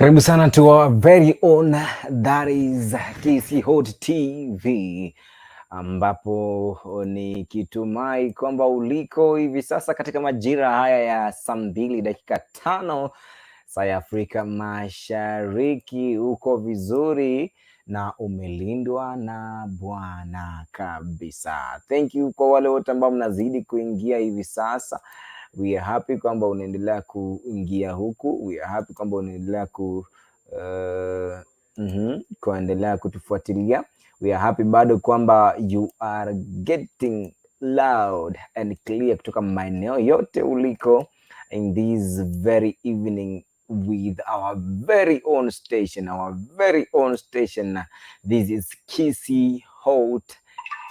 Karibu sana to our very own, that is Kisii Hot TV, ambapo nikitumai kwamba uliko hivi sasa katika majira haya ya saa 2 dakika 5 saa ya Afrika Mashariki, uko vizuri na umelindwa na Bwana kabisa. Thank you kwa wale wote ambao mnazidi kuingia hivi sasa. We are happy kwamba unaendelea kuingia huku. We are happy kwamba unaendelea kuendelea kutufuatilia. We are happy bado kwamba you are getting loud and clear kutoka maeneo yote uliko in this very evening with our very own station, our very own station. This is Kisii Hot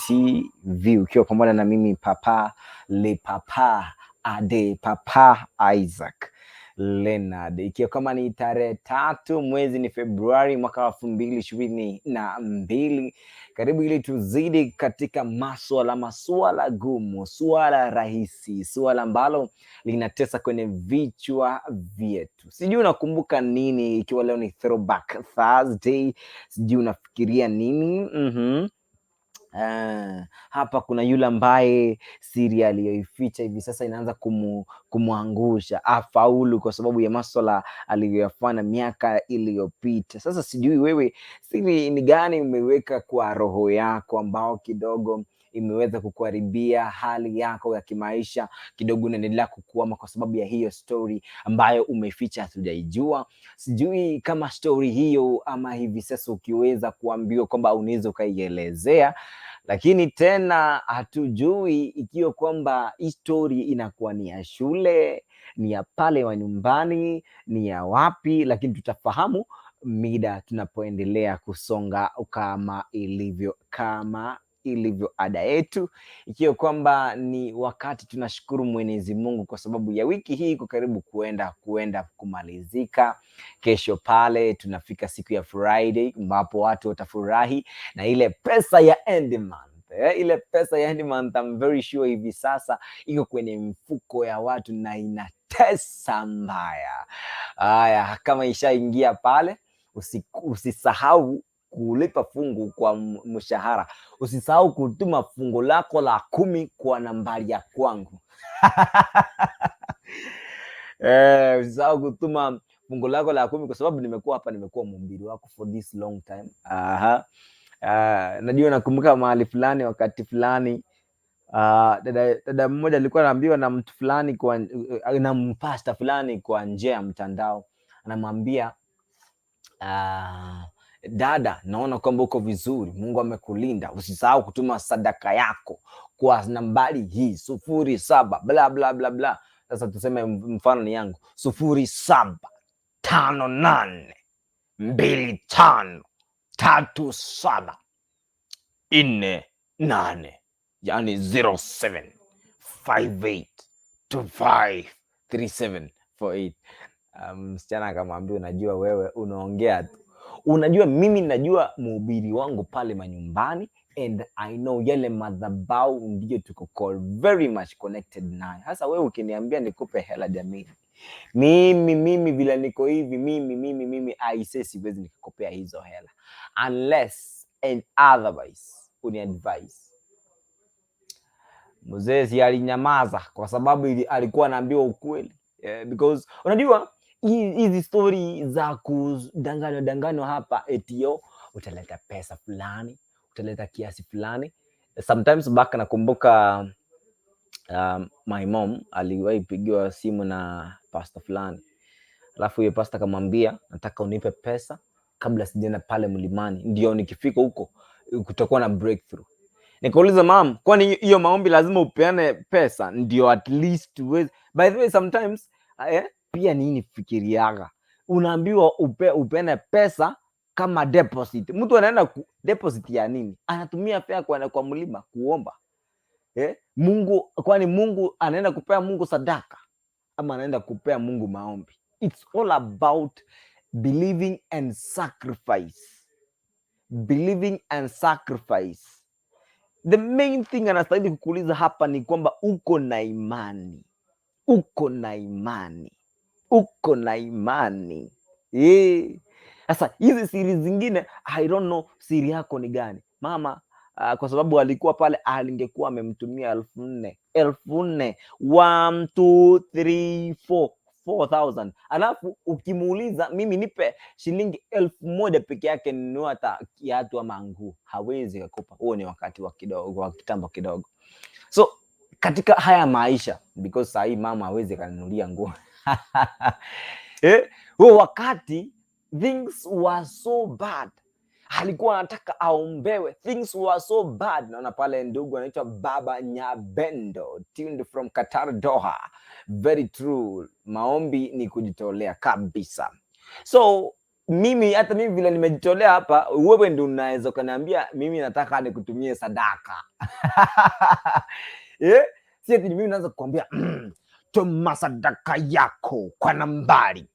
TV, ukiwa pamoja na mimi Papa Le Papa Ade Papa Isaac Leonard, ikiwa kama ni tarehe 3 mwezi ni Februari mwaka wa 2022. Karibu ili tuzidi katika maswala maswala gumu, swala rahisi, swala ambalo linatesa kwenye vichwa vyetu. Sijui unakumbuka nini ikiwa leo ni Throwback Thursday, sijui unafikiria nini? Hapa kuna yule ambaye siri aliyoificha hivi sasa inaanza kumwangusha afaulu kwa sababu ya maswala aliyoyafanya miaka iliyopita. Sasa sijui wewe siri ni gani umeweka kwa roho yako ambao kidogo imeweza kukuharibia hali yako ya kimaisha, kidogo unaendelea kukwama kwa sababu ya hiyo story ambayo umeficha, hatujaijua. Sijui kama story hiyo ama hivi sasa ukiweza kuambiwa kwamba unaweza ukaielezea, lakini tena hatujui ikiwa kwamba hii story inakuwa ni ya shule, ni ya pale wa nyumbani, ni ya wapi, lakini tutafahamu mida tunapoendelea kusonga kama ilivyo ada yetu, ikiwa kwamba ni wakati tunashukuru Mwenyezi Mungu kwa sababu ya wiki hii iko karibu kuenda kumalizika. Kesho pale tunafika siku ya Friday ambapo watu watafurahi na ile pesa ya end month. Ile pesa ya end month, I'm very sure hivi sasa iko kwenye mfuko ya watu na inatesa mbaya. Haya, kama ishaingia pale, usisahau kulipa fungu kwa mshahara. Usisahau kutuma fungu lako la 10 kwa nambari ya kwangu. Usisahau kutuma fungu lako la 10 kwa sababu nimekuwa hapa, nimekuwa mhubiri wako for this long time. Aha. Najua nakumbuka mahali fulani wakati fulani dada mmoja alikuwa anaambiwa na mtu fulani kwa na mpasta fulani kwa njia ya mtandao, anamwambia, "Dada, naona kwamba uko vizuri, Mungu amekulinda. Usisahau kutuma sadaka yako kwa nambari hii 07 bla bla bla bla." Sasa tuseme mfano ni yangu 0758253748, yani 0758253748. Msichana akamwambia, "Unajua wewe unaongea tu, unajua mimi najua mhubiri wangu pale manyumbani and I know yale madhabahu ndiyo tuko call very much connected nayo. Sasa wewe ukiniambia nikupe hela, jamii, mimi vile niko hivi, mimi aise, siwezi nikakopea hizo hela unless and otherwise uni advise." Mzee si alinyamaza kwa sababu alikuwa anaambiwa ukweli, because unajua hizi story za kudanganywa danganywa hapa etio utaleta pesa fulani, utaleta kiasi fulani. Sometimes back nakumbuka my mom aliwahi pigiwa simu na pastor fulani, alafu huyo pastor akamwambia, "Nataka unipe pesa kabla sijaenda pale mlimani, ndio nikifika huko kutakuwa na breakthrough." Nikauliza, "Mam, kwani hiyo maombi lazima upeane pesa ndio at least uweze?" By the way, sometimes pia nini fikiriaga, unaambiwa upeane pesa kama deposit. Mtu anaenda deposit ya nini? Anatumia fare kwenda kwa mlima kuomba, eh? Mungu, kwani Mungu anaenda kupea Mungu sadaka ama anaenda kupea Mungu maombi? It's all about believing and sacrifice, believing and sacrifice. The main thing anastahili kukuuliza hapa ni kwamba uko na imani, uko na imani, uko na imani. Sasa hizi siri zingine, I don't know siri yako ni gani, mama. Kwa sababu alikuwa pale, alingekuwa amemtumia 4,000, 4,000, one two three four, 4000. Alafu ukimuuliza, "Mimi nipe shilingi 1,000 peke yake ninunue hata kiatu ama nguo," hawezi kukupa. Huo ni wakati wa kidogo, wa kitambo kidogo. So katika haya maisha, because sahii mama hawezi kanunulia nguo, huo wakati things were so bad, alikuwa anataka aombewe. Things were so bad. Naona pale ndugu anaitwa Baba Nyabendo, tuned from Qatar, Doha. Very true, maombi ni kujitolea kabisa. So mimi, hata mimi vile nimejitolea hapa, wewe ndio unaweza ukaniambia, "Mimi nataka nikutumie sadaka." Si ati mimi naanza kukwambia, "Tuma sadaka yako kwa nambari."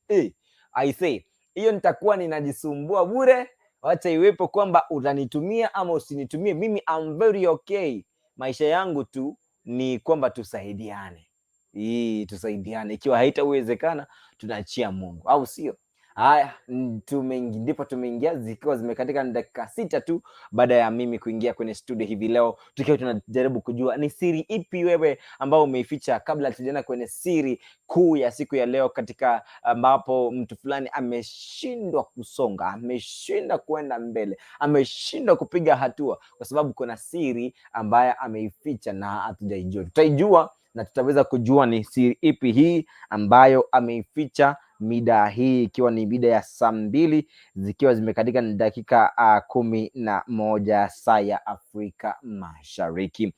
I say hiyo nitakuwa ninajisumbua bure. Wacha iwepo kwamba utanitumia ama usinitumie, mimi I'm very okay. Maisha yangu tu ni kwamba tusaidiane, hii tusaidiane. Ikiwa haitawezekana, tunaachia Mungu, au sio? Haya, ndipo tumeingia zikiwa zimekatika ni dakika 6 tu baada ya mimi kuingia kwenye studio hivi leo, tukiwa tunajaribu kujua ni siri ipi wewe ambao umeificha, kabla tujaenda kwenye siri kuu ya siku ya leo, katika ambapo mtu fulani ameshindwa kusonga, ameshindwa kuenda mbele, ameshindwa kupiga hatua kwa sababu kuna siri ambaye ameificha na hatujaijua. Tutaijua na tutaweza kujua ni siri ipi hii ambayo ameificha mida hii ikiwa ni mida ya saa 2 zikiwa zimekatika ni dakika 11 saa ya Afrika Mashariki.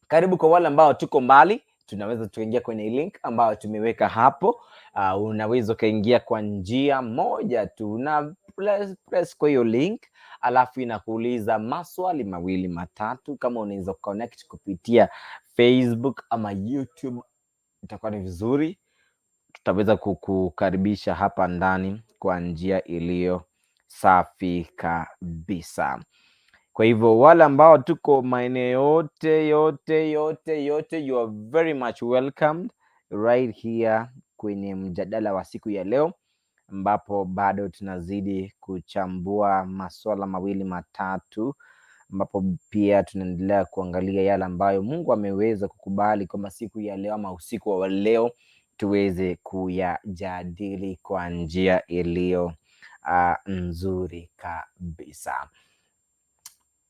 Karibu kwa wale ambao tuko mbali, tunaweza tuingia kwenye link ambayo tumeweka hapo. Unaweza ukaingia kwa njia moja tu na press kwa hiyo link, alafu inakuuliza maswali mawili matatu. Kama unaweza connect kupitia Facebook ama YouTube itakuwa ni vizuri, tutaweza kukukaribisha hapa ndani kwa njia iliyo safi kabisa. Kwa hivyo wale ambao tuko maeneo yote yote yote yote, you are very much welcomed right here kwenye mjadala wa siku ya leo, ambapo bado tunazidi kuchambua maswala mawili matatu, ambapo pia tunaendelea kuangalia yale ambayo Mungu ameweza kukubali kwamba siku ya leo ama usiku wa leo tuweze kuyajadili kwa njia iliyo nzuri kabisa.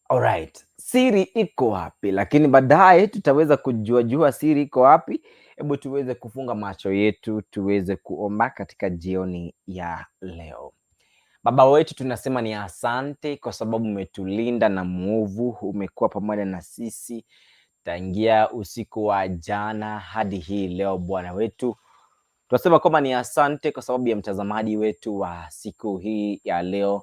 Alright, siri iko wapi? Lakini baadaye tutaweza kujua jua siri iko wapi. Hebu tuweze kufunga macho yetu tuweze kuomba katika jioni ya leo. Baba wetu, tunasema ni asante kwa sababu umetulinda na mwovu, umekuwa pamoja na sisi tangia usiku wa jana hadi hii leo. Bwana wetu, tunasema kwamba ni asante kwa sababu ya mtazamaji wetu wa siku hii ya leo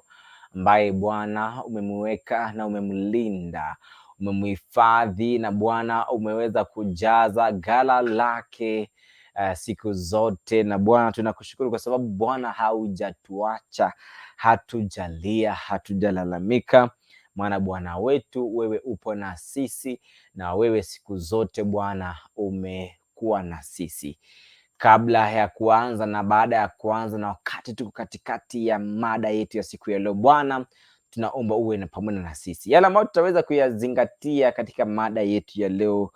ambaye Bwana umemweka na umemlinda, umemhifadhi na Bwana umeweza kujaza ghala lake siku zote. Na Bwana tunakushukuru kwa sababu Bwana haujatuacha, hatujalia, hatujalalamika, maana Bwana wetu wewe upo na sisi, na wewe siku zote Bwana umekuwa na sisi kabla ya kuanza na baada ya kuanza na wakati tuko katikati ya mada yetu ya siku ya leo. Bwana, tunaomba uwe na pamoja na sisi, yale ambayo tutaweza kuyazingatia katika mada yetu ya leo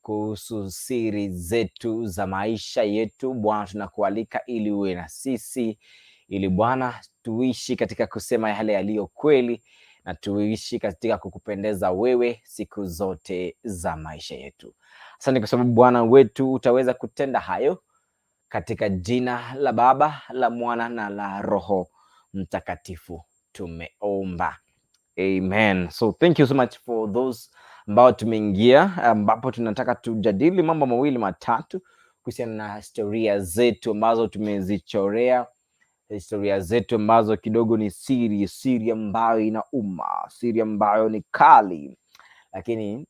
kuhusu siri zetu za maisha yetu. Bwana, tunakualika ili uwe na sisi, ili Bwana tuishi katika kusema yale yaliyo kweli na tuishi katika kukupendeza wewe siku zote za maisha yetu. Asante kwa sababu Bwana wetu utaweza kutenda hayo katika jina la Baba, la Mwana na la Roho Mtakatifu tumeomba. Amen. So thank you so much for those ambao tumeingia, ambapo tunataka tujadili mambo mawili matatu kuhusiana na historia zetu ambazo tumezichorea, historia zetu ambazo kidogo ni siri, siri ambayo inauma, siri ambayo ni kali, lakini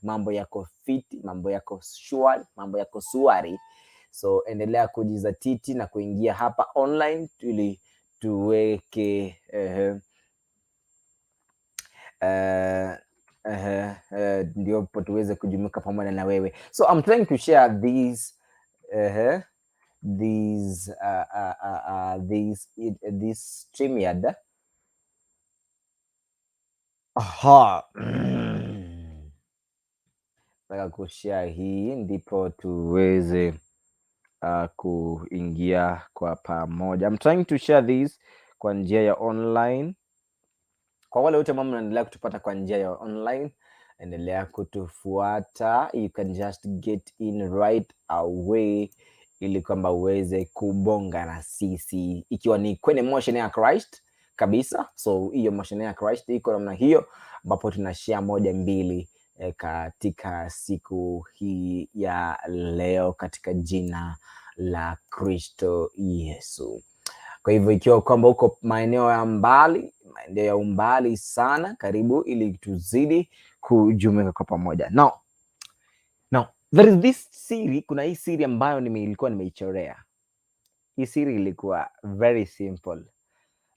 mambo yako fiti, mambo yako shwari, mambo yako suari. So endelea kujizatiti na kuingia hapa online ili tuweke ndiopo tuweze kujumuika pamoja na wewe. So I'm trying to share these this this this StreamYard. Aha. Nataka kushare hii ndipo tuweze kuingia kwa pamoja. I'm trying to share this kwa njia ya online. Kwa wale wote ambao mnaendelea kutupata kwa njia ya online, endelea kutufuata. You can just get in right away ili kwamba uweze kubonga na sisi, ikiwa ni kwenye Motion ya Christ kabisa. So hiyo Motion ya Christ iko namna hiyo, ambapo tunashare moja mbili katika siku hii ya leo katika jina la Kristo Yesu. Kwa hivyo ikiwa kwamba uko maeneo ya mbali, maeneo ya umbali sana, karibu ili tuzidi kujumuika kwa pamoja. Now there is this siri, kuna hii siri ambayo ilikuwa nimeichorea. Hii siri ilikuwa very simple,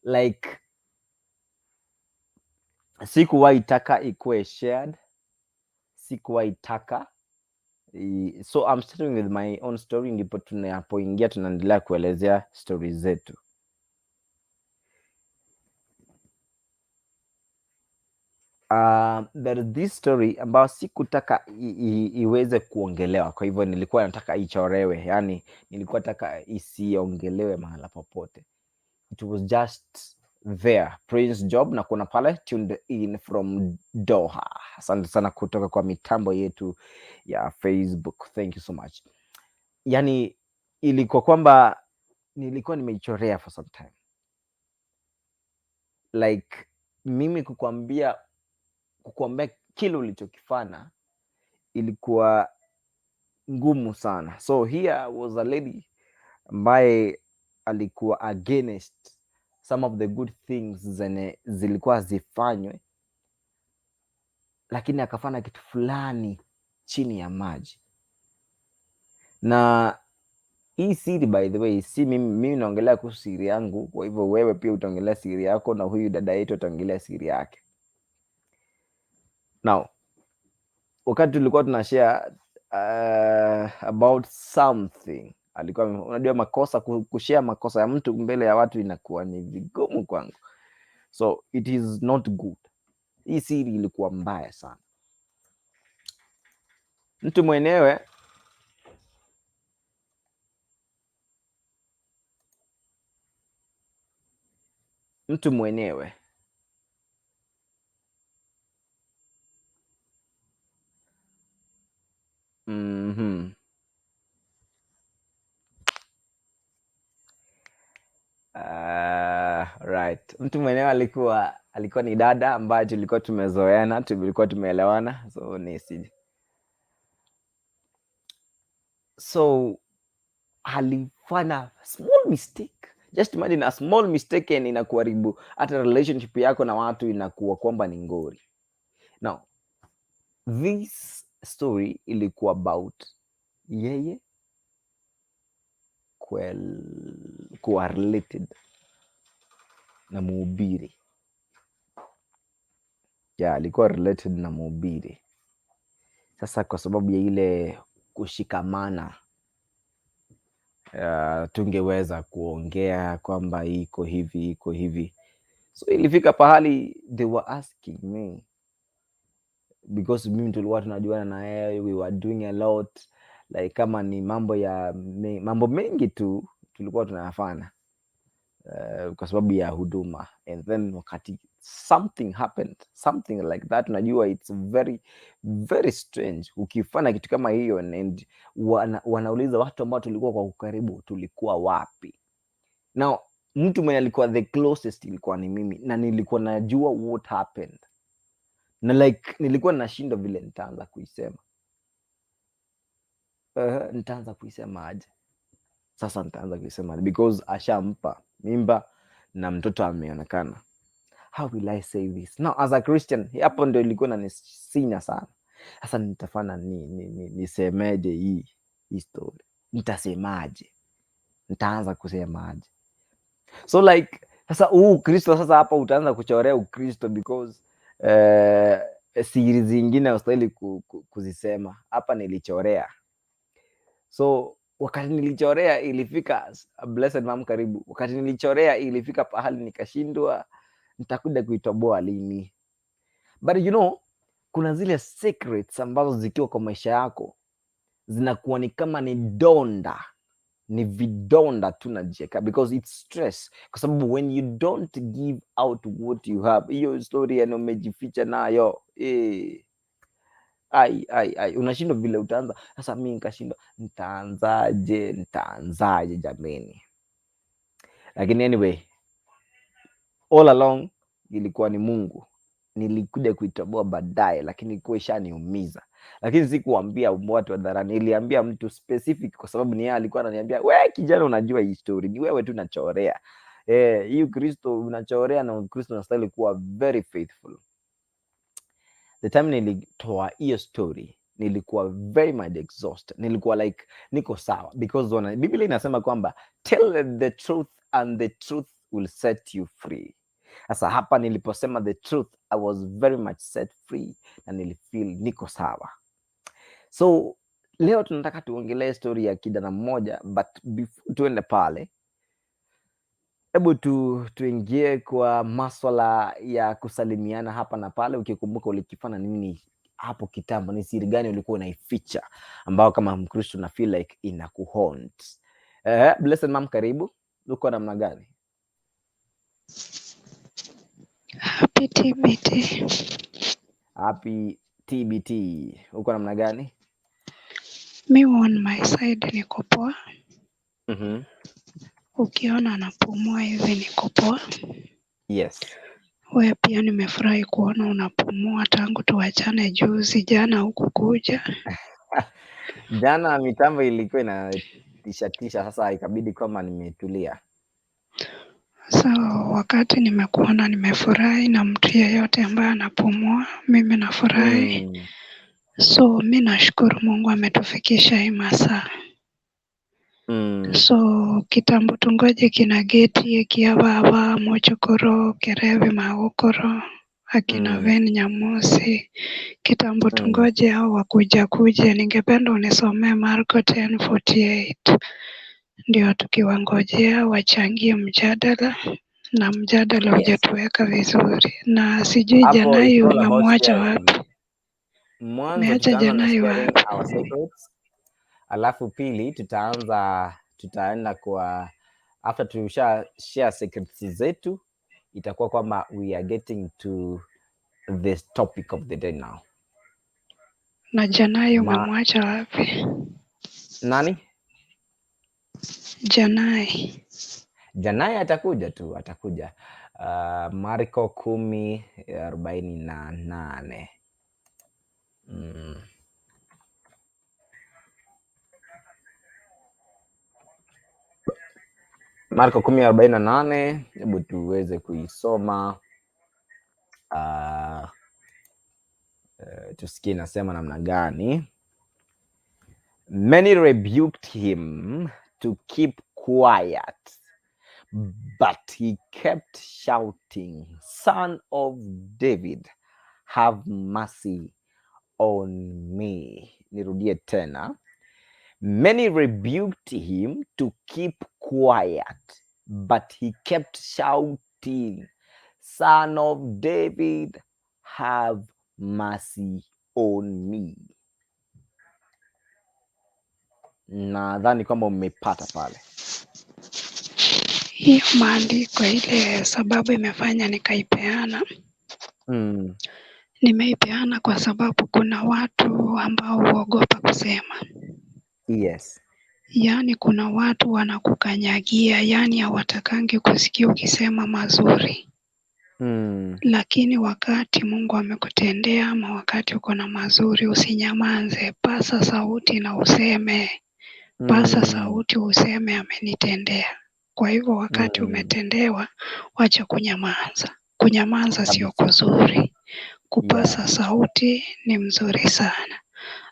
like sikuwahi taka ikuwe shared, sikuwahi taka. So I'm starting with my own story, ndipo tunapoingia tunaendelea kuelezea stori zetu. There is this story ambayo sikutaka iweze kuongelewa, kwa hivyo nilikuwa nataka ichorewe, yani nilikuwa nataka isiongelewe mahala popote. It was just there. Prince Job na kuna pale tuned in from Doha. Asante sana kutoka kwa mitambo yetu ya Facebook. Thank you so much. Yani ilikuwa kwamba nilikuwa nimeichorea for some time, like mimi kukuambia kile ulichokifanya ilikuwa ngumu sana. So here was a lady ambaye alikuwa against some of the good things zenye zilikuwa zifanywe, lakini akafanya kitu fulani chini ya maji. Na hii siri, by the way, si mimi naongelea kuhusu siri yangu, kwa hivyo wewe pia utaongelea siri yako na huyu dada yetu ataongelea siri yake. Now, wakati tulikuwa tunashare about something, alikuwa, unajua, makosa, kushare makosa ya mtu mbele ya watu inakuwa ni vigumu kwangu, so it is not good. Hii siri ilikuwa mbaya sana. Mtu mwenyewe right. Mtu mwenyewe alikuwa ni dada ambaye tulikuwa tumezoeana, tulikuwa tumeelewana, so ni si so alifanya small mistake. Just imagine a small mistake and inakuharibu hata relationship yako na watu, inakuwa kwamba ni ngori. Now this story ilikuwa about yeye kuwa related na mhubiri. Yeah, alikuwa related na mhubiri. Sasa kwa sababu ya ile kushikamana, tungeweza kuongea kwamba iko hivi, iko hivi. So ilifika pahali they were asking me, because mimi tulikuwa tunajuana na yeye, we were doing a lot, like kama ni mambo ya mambo mengi tu tulikuwa tunayafanya kwa sababu ya huduma. And then wakati something happened, something like that, unajua it's very very strange ukifanya kitu kama hiyo and wanauliza watu ambao tulikuwa kwa ukaribu tulikuwa wapi. Now mtu mwenye alikuwa the closest ilikuwa ni mimi, na nilikuwa najua what happened, na like nilikuwa nashindwa vile nitaanza kuisema. Nitaanza kuisema aje sasa? Nitaanza kuisema because ashampa mimba na mtoto ameonekana. How will I say this now as a Christian? Hapo ndio ilikuwa inanisinya sana. Sasa nitafanya ni nisemeje hii story? Nitasemaje? Nitaanza kusemaje? So like sasa huu Ukristo, sasa hapa utaanza kuchorea Ukristo because siri zingine hustahili kuzisema. Hapa nilichorea, so Wakati nilichorea ilifika, blessed mom karibu. Wakati nilichorea ilifika pahali nikashindwa nitakuja kuitoboa lini. But you know, kuna zile secrets ambazo zikiwa kwa maisha yako zinakuwa ni kama ni donda, ni vidonda tu najieka because it's stress, kwa sababu when you don't give out what you have, hiyo story yani umejificha nayo ai ai ai, unashindwa vile utaanza. Sasa mi nikashindwa nitaanzaje, nitaanzaje jameni? Lakini anyway, all along ilikuwa ni Mungu. Nilikuja kuitoboa baadaye, lakini ilikuwa ishaniumiza, lakini sikuambia watu hadharani, niliambia mtu specific, kwa sababu ni yeye alikuwa ananiambia, we kijana, unajua hii story, ni wewe tu unachorea hii Ukristo unachorea, na Ukristo unastahili kuwa very faithful. The time nilitoa hiyo story nilikuwa very much exhausted, nilikuwa like niko sawa because Biblia inasema kwamba tell the truth and the truth will set you free. Sasa hapa niliposema the truth, I was very much set free na nilifeel niko sawa. So leo tunataka tuongelee story ya kijana mmoja, but before tuende pale, hebu tuingie kwa maswala ya kusalimiana hapa na pale. Ukikumbuka ulikifanya nini hapo kitambo, ni siri gani ulikuwa unaificha ambao kama Mkristo una feel like inakuhaunt? Blessed mom, karibu. Uko namna gani? Happy TBT. Happy TBT. Uko namna gani? Mi on my side niko poa. Ukiona napumua hivi niko poa. Yes. We pia nimefurahi kuona unapumua tangu tuachane juzi, jana hukukuja. Jana mitambo ilikuwa inatisha tisha, sasa ikabidi kwamba nimetulia. So wakati nimekuona nimefurahi, na mtu yeyote ambaye anapumua mimi nafurahi. So mi nashukuru Mungu ametufikisha hii masaa. So kitambo tungoje kina Geti, kia baba Mochokoro, Kerevi Magokoro, akina Ven Nyamosi. Kitambo tungoje hao wakuja kuja. Ningependa unisomee Marko 10:48 ndio tukiwangojea wachangie mjadala, na mjadala hujatuweka vizuri, na sijui Hapo Janai it's all about umemwacha sharing. wapi? Mwanzo Umeacha tutaanza na Janai sharing wapi? our secrets, alafu pili tutaenda kwa after tusha share secrets zetu, itakuwa kwamba we are getting to this topic of the day now. Na Janai umemwacha wapi? Nani? Janai. Janai atakuja tu, atakuja. Marko 10:48. Marko 10:48, hebu tuweze kuisoma. Tusikie inasema namna gani. Many rebuked him to keep quiet, but he kept shouting, Son of David, have mercy on me. Nirudie tena. Many rebuked him to keep quiet, but he kept shouting, Son of David, have mercy on me. Nadhani kwamba umepata pale. Hiyo maandiko ile sababu imefanya nikaipeana. Nimeipeana kwa sababu kuna watu ambao huogopa kusema. Yaani kuna watu wanakukanyagia, yaani hawatakangi kusikia ukisema mazuri. Lakini wakati Mungu amekutendea ama wakati uko na mazuri, usinyamanze, pasa sauti na useme. Pasa sauti useme amenitendea. Kwa hivyo wakati umetendewa, wacha kunyamaza. Kunyamaza sio kuzuri. Kupasa sauti ni mzuri sana.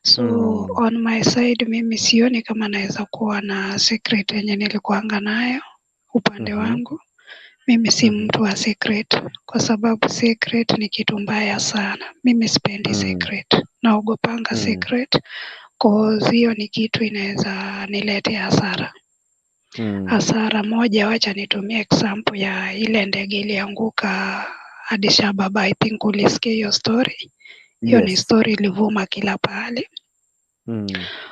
So on my side mimi sioni kama naweza kuwa na secret yenye nilikuanga nayo upande wangu. Mimi si mtu wa secret, kwa sababu secret ni kitu mbaya sana. Mimi sipendi secret. Naogopanga secret Cause hiyo ni kitu inaweza niletea hasara. Hasara moja, wacha nitumie example ya ile ndege ilianguka Addis Ababa. I think ulisikia hiyo story. Hiyo ni Yes. story ilivuma kila pahali.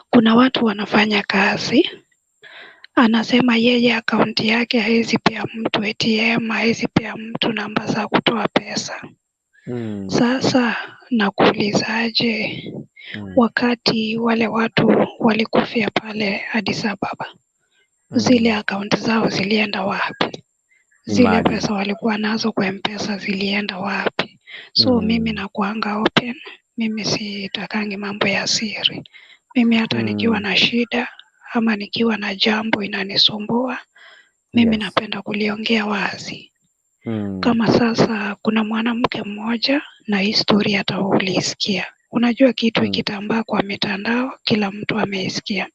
Kuna watu wanafanya kazi, anasema yeye akaunti yake haezi pea mtu ATM, haezi pea mtu namba za kutoa pesa. Sasa nakuulizaje, wakati wale watu walikufia pale Addis Ababa, zile akaunti zao zilienda wapi? Zile Imagine. pesa walikuwa nazo kwa M-Pesa zilienda wapi? So mimi nakuanga open, mimi sitakangi mambo ya siri. Mimi hata nikiwa na shida ama nikiwa na jambo inanisumbua, mimi napenda kuliongea wazi. Kama sasa kuna mwanamke mmoja na hii story hata wewe uliisikia. Unajua kitu ikitambaa kwa mitandao kila mtu ameisikia.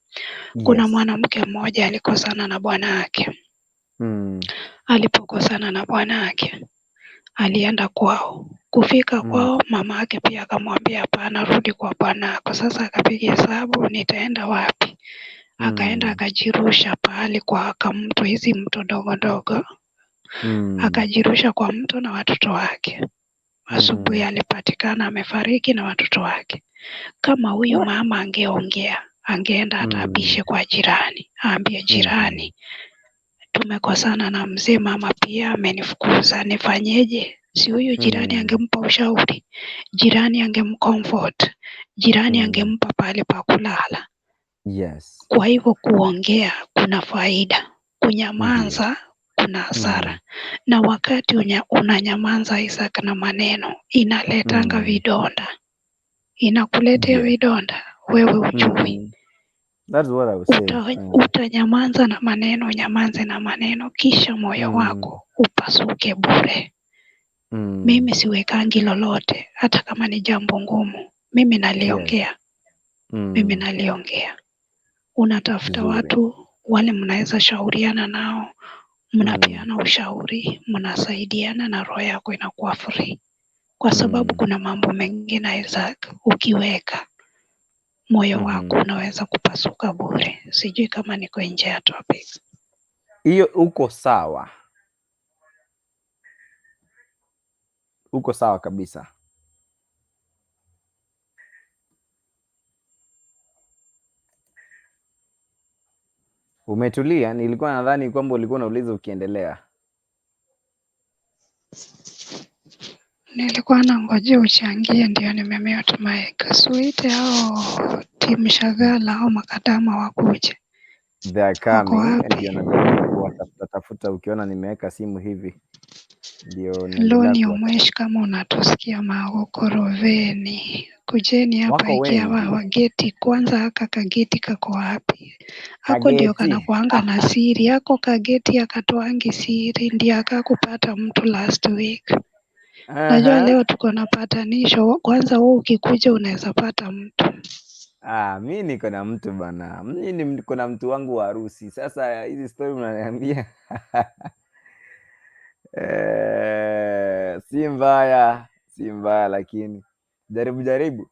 Kuna mwanamke mmoja alikosana na bwana yake. Alipokosana na bwana yake, alienda kwao. Kufika kwao, mama yake pia akamwambia hapana, rudi kwa bwanako. Sasa akapiga hesabu, nitaenda wapi? Akaenda akajirusha pahali kwa kamto, hizi mto ndogo ndogo. Akajirusha kwa mto na watoto wake. Asubuhi alipatikana amefariki na watoto wake. Kama huyu mama angeongea, angeenda hata abishe kwa jirani, aambie jirani, tumekosana na mzee, mama pia amenifukuza, nifanyeje? Si huyu jirani angempa ushauri, jirani angemcomfort, jirani angempa pahali pa kulala. Kwa hivyo kuongea kuna faida, kunyamaza kuna hasara. Na wakati unanyamaza Isaac na maneno inaletanga vidonda, inakuletea vidonda, wewe hujui. That's what I was saying. Utanyamaza na maneno, unyamaze na maneno, kisha moyo wako upasuke bure. Mimi siwekangi lolote, hata kama ni jambo ngumu, mimi naliongea. Mimi naliongea. Unatafuta watu wale mnaweza shauriana nao, mnapeana ushauri, mnasaidiana na roho yako inakuwa free. Kwa sababu kuna mambo mengine Isaac, ukiweka moyo wako unaweza kupasuka bure. Sijui kama niko nje ya topic. Hiyo uko sawa. Uko sawa kabisa. Umetulia, nilikuwa nadhani kwamba ulikuwa unauliza ukiendelea. Nilikuwa nangojea uchangie ndio nimemute mic. Suite hao timu Shagala au makadama wakuje. They are Wako coming, wapi? ndio najaribu kuwatafuta tafuta, ukiona nimeweka simu hivi ndio naendelea Loni kuwatafuta. Omwesh, kama unatusikia maokoroveni, kujeni hapa Wako ikia wengi. wageti kwanza. Haka kageti kako wapi? Hako ndio Kageti. kanakuanga na siri hako kageti akatoangi siri, ndio akakupata mtu last week. Najua leo tuko na patanisho. Kwanza wewe ukikuja unaweza pata mtu. Ah, mi niko na mtu bana, mi niko na mtu wangu wa harusi. Sasa hizi story mnaniambia si mbaya, si mbaya, lakini jaribu jaribu.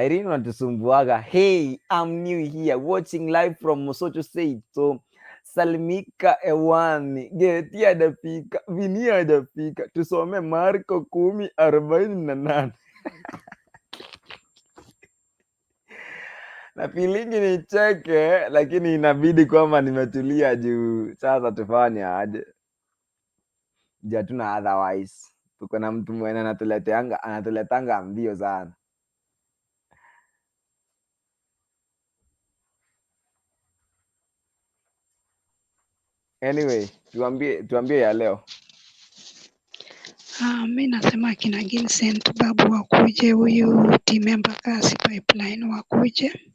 Irene unatusumbuaga. Hey, I'm new here watching live from Mosocho State. So salimika ewani, geti hajafika, Vini hajafika, tusome Marko 10:48. Na feeling nicheke, lakini inabidi kwamba nimetulia juu sasa tufanye aje? Juu hatuna otherwise. Tuko na mtu mwenye anatuletanga mbio sana. Anyway, tuambie ya leo. Mi nasema kina Gilsent Babu wakuje, huyu team Embakasi Pipeline wakuje.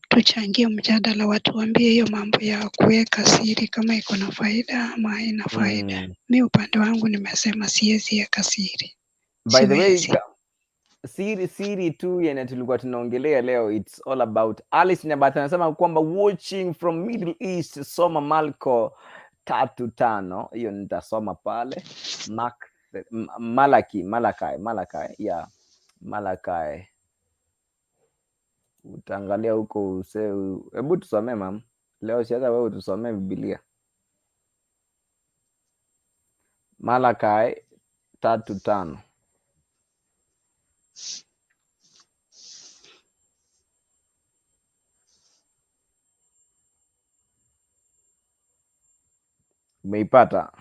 Tuchangie mjadala, watuambie hiyo mambo ya kuweka siri kama iko na faida ama haina faida. Mi upande wangu nimesema siwezi weka siri. By the way, Siwezi. siri tu yenye tulikuwa tunaongelea leo, it's all about Alice Nyabatha anasema kwamba watching from Middle East, soma Marko 3:5, hiyo nitasoma pale. Mark, Malaki, Malachi, Malachi, yeah, Malachi Utaangalia huko use, hebu tusomee mam. Leo si hata wewe tusomee Biblia. Malachi 3:5. Umeipata?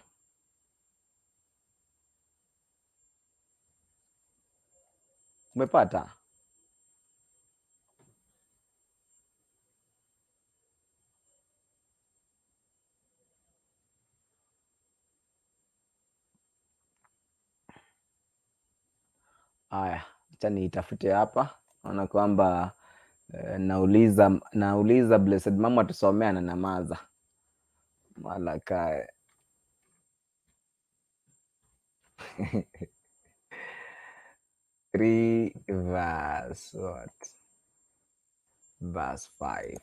Umepata? Aya, acha niitafute hapa. Naona kwamba nauliza Blessed Mama tusomea na namaza. Malachi 3 verse what? Verse 5.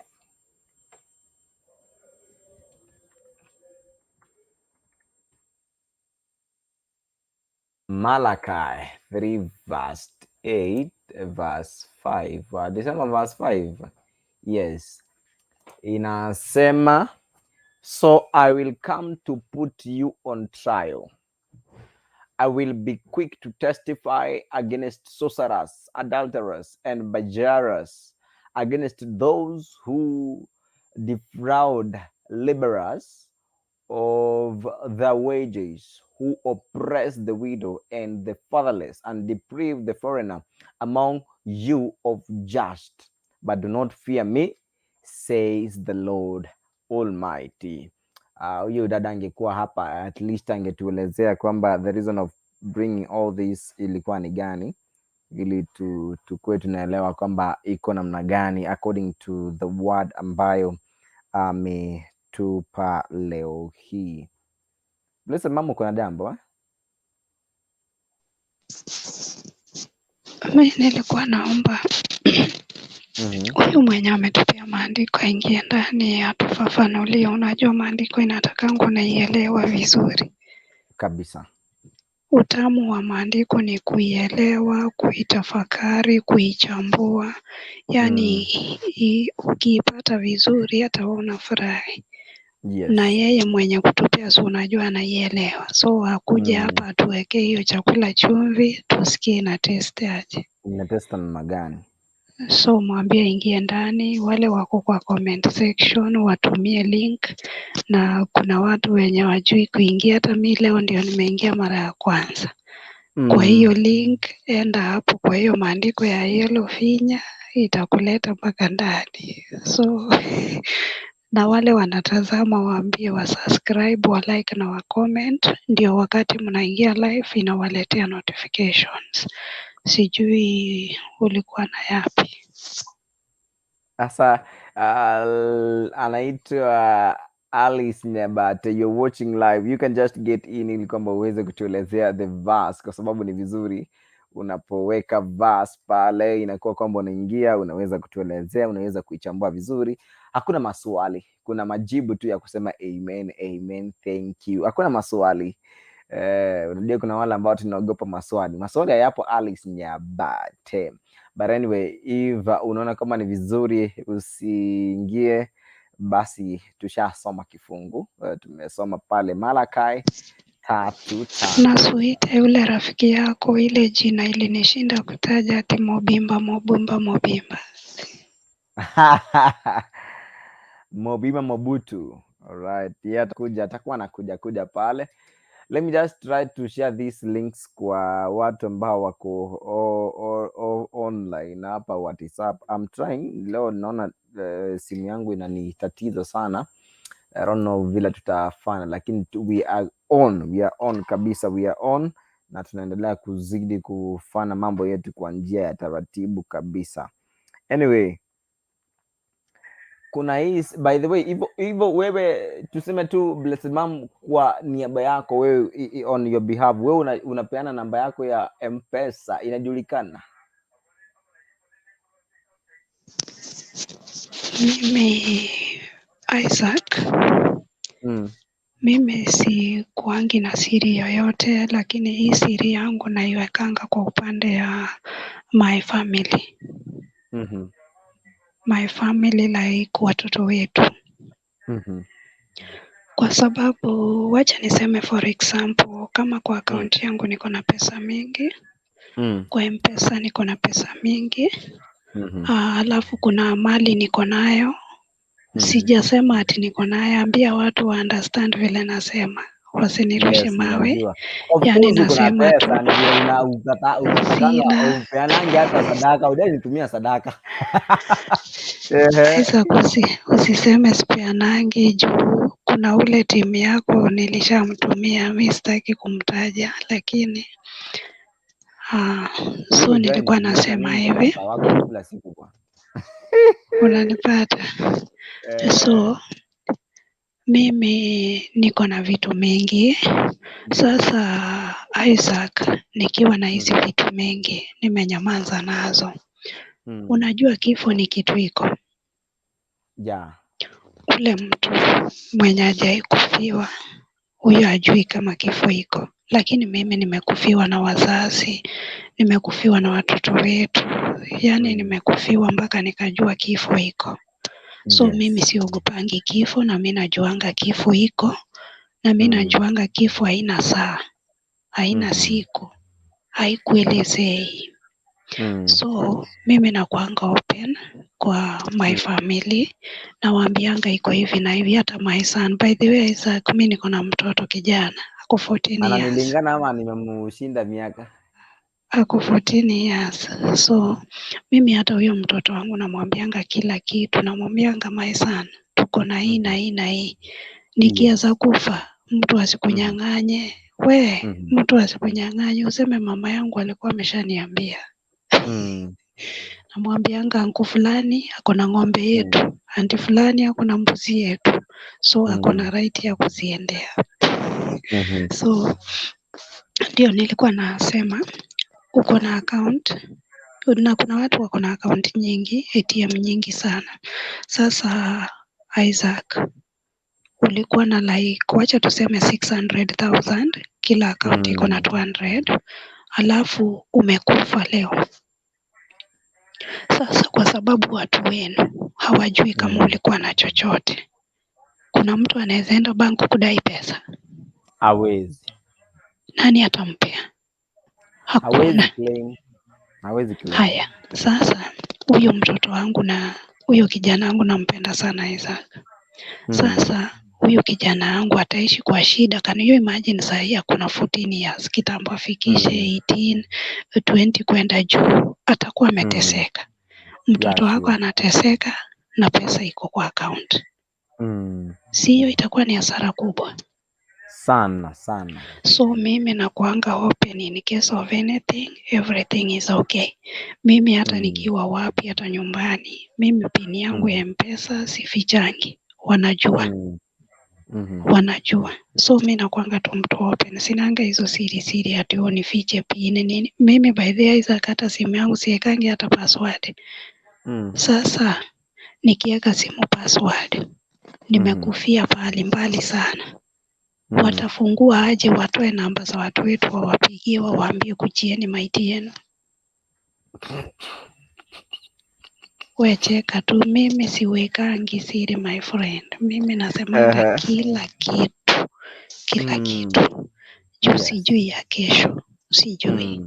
Malachi 3 verse 8 verse 5. Alisema verse 5. Yes. Inasema, so I will come to put you on trial. I will be quick to testify against sorcerers, adulterers, and bajurers, against those who defraud laborers of their wages, who oppress the widow and the fatherless, and deprive the foreigner among you of just. But do not fear me, says the Lord Almighty. Huyu dada angekuwa hapa at least angetuelezea kwamba the reason of bringing all this ilikuwa ni gani, ili tukue tunaelewa kwamba iko namna gani according to the word ambayo ametupa leo hii. Blessed Mama, kuna jambo eh? Mimi nilikuwa naomba huyu mwenye ametupia maandiko aingie ndani atufafanulie. Unajua maandiko inatakangu naielewa vizuri kabisa. Utamu wa maandiko ni kuielewa, kuitafakari, kuichambua. Yaani ukiipata vizuri hata wewe unafurahi. Yes. Na yeye mwenye kutupia si unajua anaielewa. So akuje hapa atuwekee hiyo chakula chumvi tusikie ina taste aje. Ina taste namna gani? So mwambie ingie ndani, wale wako kwa comment section watumie link, na kuna watu wenye wajui kuingia, hata mi leo ndio nimeingia mara ya kwanza. Kwa hiyo link, enda hapo kwa hiyo maandiko ya yellow, finya, itakuleta mpaka ndani. So na wale wanatazama waambie wa subscribe, wa like na wa comment, ndio wakati mnaingia live inawaletea notifications. Sijui ulikuwa na yapi? Sasa anaitwa Alice Nyabate, you're watching live, you can just get in ili kwamba uweze kutuelezea the verse, kwa sababu ni vizuri unapoweka verse pale inakuwa kwamba unaingia, unaweza kutuelezea, unaweza kuichambua vizuri. Hakuna maswali, kuna majibu tu ya kusema amen, amen, thank you. Hakuna maswali. Unajua kuna wale ambao tunaogopa maswali. Maswali hayapo Alice Nyabate. But anyway, if unaona kama ni vizuri usiingie, basi tushasoma kifungu. Tumesoma pale Malachi 3:5. Na Suite, yule rafiki yako, ile jina ilinishinda kutaja ati Mobimba, Mobimba, Mobimba. Mobimba Mobutu. All right. Yeye atakuja, atakuwa anakuja kuja pale. Let me just try to share these links kwa watu ambao wako online hapa WhatsApp. I'm trying. Leo naona simu yangu inanitatizo sana. I don't know vile tutafanya, lakini we are on, we are on kabisa, we are on, na tunaendelea kuzidi kufanya mambo yetu kwa njia ya taratibu kabisa. Anyway, kuna hii, by the way, hivyo wewe tuseme tu Blessed Mom kwa niaba yako wewe, on your behalf, wewe unapeana namba yako ya M-Pesa, inajulikana? Mimi Isaac, mimi sikuangi na siri yoyote, lakini hii siri yangu naiwekanga kwa upande ya my family. My family, like watoto wetu. Kwa sababu wacha niseme, for example, kama kwa account yangu niko na pesa mingi, kwa M-Pesa niko na pesa mingi, alafu kuna mali niko nayo. Sijasema ati niko nayo, ambia watu wa understand vile nasema, wasinirushe Yes, mawe. najua. Of Yani course uko na nasema tu pesa, ni vile unatakanga sina. upeanange hata sadaka, hujanitumia sadaka. Ehe. Isaac, usiseme sipeanangi juu kuna ule timu yako nilishamtumia, mi sitaki kumtaja, lakini Mimi so hujai nilikuwa nitumia na nasema mimi niko hivi, pasta wako kila siku bwana. Unanipata? Eh. So mimi niko na vitu mingi. Sasa Isaac, nikiwa na hizi vitu mingi nimenyamaza nazo. Unajua kifo ni kitu iko. Ule mtu mwenye hajai kufiwa huyo hajui kama kifo iko, lakini mimi nimekufiwa na wazazi, nimekufiwa na watoto wetu, yani nimekufiwa mpaka nikajua kifo iko. So mimi siogopangi kifo, na mi najuanga kifo iko, na mi najuanga kifo haina saa, haina siku, haikuelezei. So mimi nakuanga open kwa my family, nawaambianga iko hivi na hivi, hata my son. By the way, Isaac, mi niko na mtoto kijana ako 14 years. Ananilingana ama nimemshinda miaka? Ako 14 years. So mimi hata huyo mtoto wangu namwambianga kila kitu, namwambianga, "My son, tuko na hii na hii na hii. Nikiweza kufa, mtu asikunyang'anye. We, mtu asikunyang'anye, useme mama yangu alikuwa ameshaniambia." Namwambianga uncle fulani ako na ng'ombe yetu, auntie fulani ako na mbuzi yetu, so ako na right ya kuziendea. So ndio nilikuwa nasema uko na account na kuna watu wako na account nyingi, ATM nyingi sana. Sasa Isaac, ulikuwa na like, wacha tuseme 600,000, kila account iko na 200, alafu umekufa leo. Sasa kwa sababu watu wenu hawajui kama ulikuwa na chochote, kuna mtu anaweza enda bank kudai pesa? Hawezi. Nani atampea? Hawezi Hakuna. Claim. Hawezi claim. Haya, sasa huyo mtoto wangu na huyo kijana wangu nampenda sana, Isaac. Sasa huyu kijana wangu ataishi kwa shida. Can you imagine sahii ako na 14 years, kitambo afikishe 18, 20 kwenda juu, atakuwa ameteseka. Mtoto wako anateseka na pesa iko kwa account. Si hiyo itakuwa ni hasara kubwa? Sana sana. So mimi nakuanga open in case of anything, everything is okay. Mimi hata nikiwa wapi, hata nyumbani, mimi pin yangu ya M-Pesa sifichangi, wanajua. Wanajua. So mi nakuanga tu mtu open, sinanga hizo siri siri ati oh nifiche pin nini. Mimi by the way, Isaac, hata simu yangu siekangi hata password. Sasa nikiweka simu password, nimekufia pahali mbali sana. Watafungua aje watoe namba za watu wetu wawapigie wawaambie kujieni maiti yenu? We cheka tu, mimi siwekangi siri, my friend. Mimi nasemanga kila kitu, kila kitu. Juu sijui ya kesho, sijui.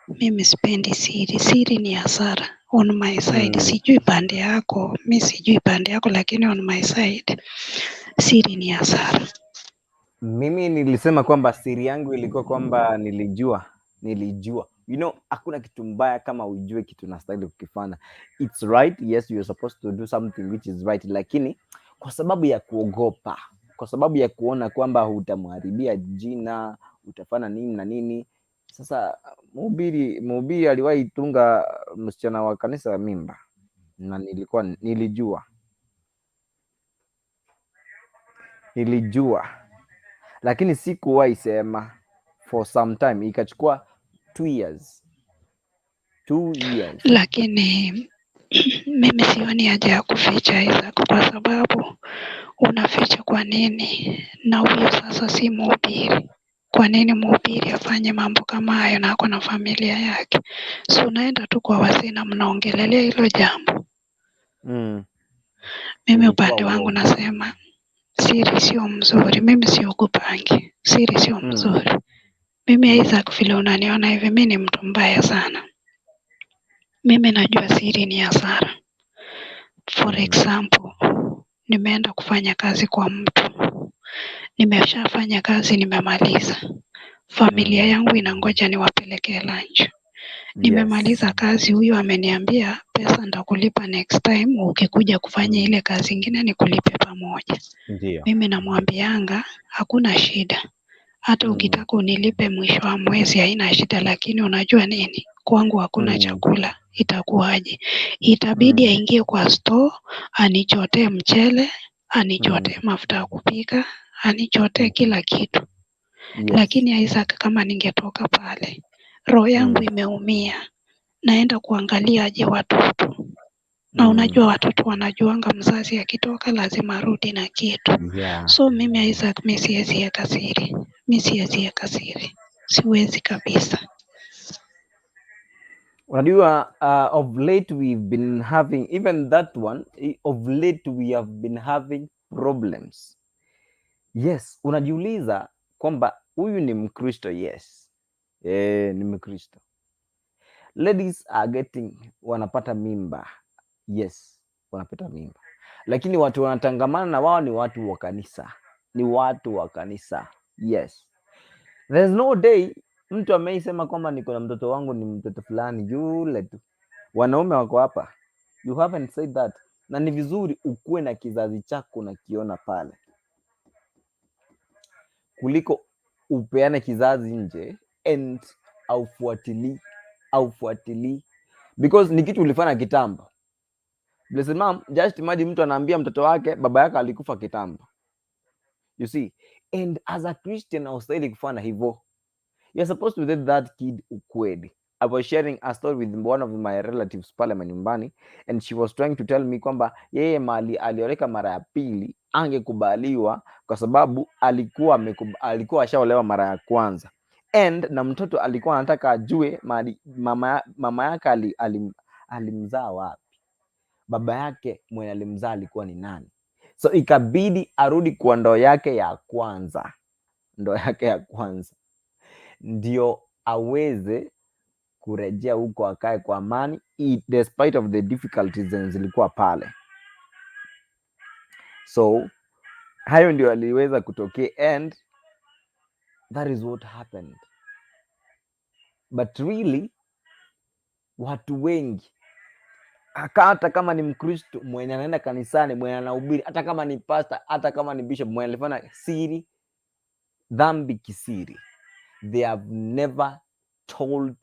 Mimi sipendi siri, siri ni hasara on my side. Sijui pande yako, mi sijui pande yako, lakini on my side siri ni hasara. Mimi nilisema kwamba siri yangu ilikuwa kwamba nilijua, nilijua. Hakuna kitu mbaya kama ujue kitu unastahili kukifanya. It's right, yes, you're supposed to do something which is right, lakini kwa sababu ya kuogopa, kwa sababu ya kuona kwamba utamharibia jina, utafanya nini na nini. Sasa mhubiri aliwahi tunga msichana wa kanisa mimba na nilikuwa nilijua, nilijua, lakini sikuwahi sema for some time, ikachukua 2 years, 2 years. Lakini mimi sioni haja ya kuficha, Isaac, kwa sababu unaficha kwa nini? Na huyo sasa si mhubiri. Kwa nini mhubiri afanye mambo kama hayo na ako na familia yake? So unaenda tu kwa wazee na mnaongelelea hilo jambo. Mimi Ilikuwa upande wangu uongo. Nasema siri sio mzuri. Mimi siogopangi, siri sio mzuri. Mimi Isaac, vile unaniona hivi, mi ni mtu mbaya sana. Mimi najua siri ni hasara. For example, nimeenda kufanya kazi kwa mtu, nimeshafanya kazi, nimemaliza. Familia yangu inangoja niwapelekee lunch. Nimemaliza kazi, huyu ameniambia pesa nitakulipa next time, ukikuja kufanya ile kazi ingine nikulipe pamoja. Mimi namwambianga hakuna shida, hata ukitaka unilipe mwisho wa mwezi haina shida, lakini unajua nini, kwangu hakuna chakula, itakuwaje? Itabidi aingie kwa store anichotee mchele, anichotee mafuta ya kupika, anichotee kila kitu. Lakini Isaac, kama ningetoka pale, roho yangu imeumia, naenda kuangalia aje watoto? Na unajua watoto wanajuanga mzazi akitoka lazima arudi na kitu. So mimi Isaac, mi siwezi weka siri, mi siwezi weka siri, siwezi kabisa. Unajua, of late we've been having even that one, of late we have been having problems. Yes, unajiuliza kwamba huyu ni Mkristo, yes. Eh, ni Mkristo. Ladies are getting, wanapata mimba. Yes, wanapata mimba. Lakini watu wanatangamana na wao ni watu wa kanisa. Ni watu wa kanisa. Yes. There's no day mtu ameisema kwamba niko na mtoto wangu ni mtoto fulani yule tu. Wanaume wako hapa. You haven't said that. Na ni vizuri ukuwe na kizazi chako unakiona pale, kuliko upeane kizazi nje and aufuatilii because ni kitu ulifanya kitambo. Blessed mom, just imagine mtu anaambia mtoto wake baba yake alikufa kitambo. You see, and as a Christian haustahili kufanya hivyo. You're supposed to tell that kid ukweli. I was sharing a story with one of my relatives pale manyumbani and she was trying to tell me kwamba yeye mali alioleka mara ya pili angekubaliwa kwa sababu alikuwa ashaolewa mara ya kwanza and na mtoto alikuwa anataka ajue mali, mama yake alimzaa wapi, baba yake mwenye alimzaa alikuwa ni nani. So ikabidi arudi kwa ndoa yake ya kwanza, ndoa yake ya kwanza ndio aweze kurejea huko akae kwa amani despite of the difficulties zenye zilikuwa pale. So hayo ndio aliweza kutokea and that is what happened. But really watu wengi, hata kama ni Mkristo mwenye anaenda kanisani, mwenye anahubiri, hata kama ni pastor, hata kama ni bishop, mwenye alifanya siri dhambi kisiri, they have never told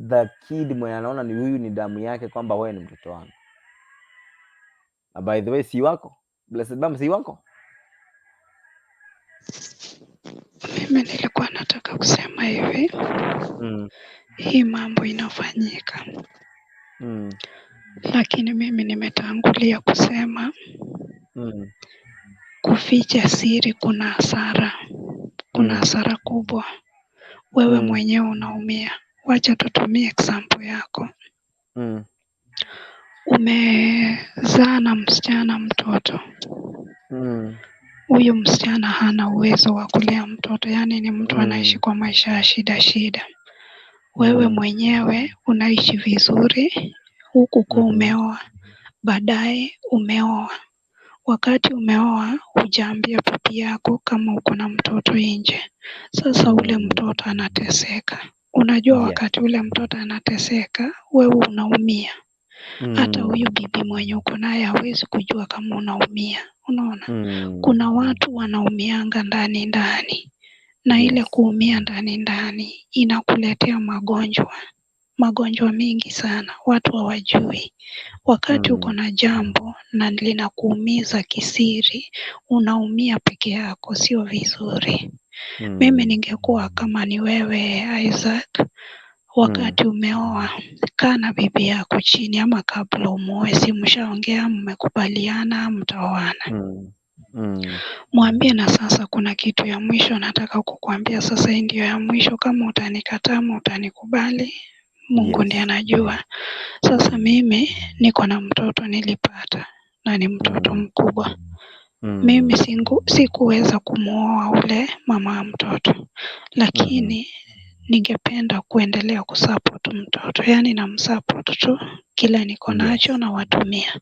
the kid mwenye anaona ni huyu ni damu yake kwamba wewe ni mtoto wangu. Na by the way, si wako. Blessed Mom, si wako. Mimi nilikuwa nataka kusema hivi, hii mambo inafanyika, lakini mimi nimetangulia kusema kuficha siri kuna hasara, kuna hasara kubwa. Wewe mwenyewe unaumia. Wacha tutumie example yako. Umezaa na msichana mtoto. Huyu msichana hana uwezo wa kulea mtoto, yaani ni mtu anaishi kwa maisha ya shida shida. Wewe mwenyewe unaishi vizuri huku kuwa umeoa, baadaye umeoa. Wakati umeoa hujaambia bibi yako kama uko na mtoto nje. Sasa ule mtoto anateseka. Unajua wakati ule mtoto anateseka, wewe unaumia. Hata huyu bibi mwenye uko naye hawezi kujua kama unaumia. Unaona? Kuna watu wanaumianga ndani ndani, na ile kuumia ndani ndani inakuletea magonjwa, magonjwa mengi sana, watu hawajui. Wakati uko na jambo na linakuumiza kisiri, unaumia peke yako, sio vizuri. Mimi ningekuwa kama ni wewe Isaac, wakati umeoa, kaa na bibi yako chini, ama kabla umuoe, si mshaongea, mmekubaliana, mtaoana. Mwambie na sasa kuna kitu ya mwisho nataka kukuambia, sasa hii ndio ya mwisho, kama utanikataa ama utanikubali, Mungu ndiye anajua. Sasa mimi niko na mtoto nilipata na ni mtoto mkubwa. Mimi sikuweza kumuoa ule mama wa mtoto, lakini ningependa kuendelea kusupport mtoto, yaani namsupport tu kile niko nacho na watumia.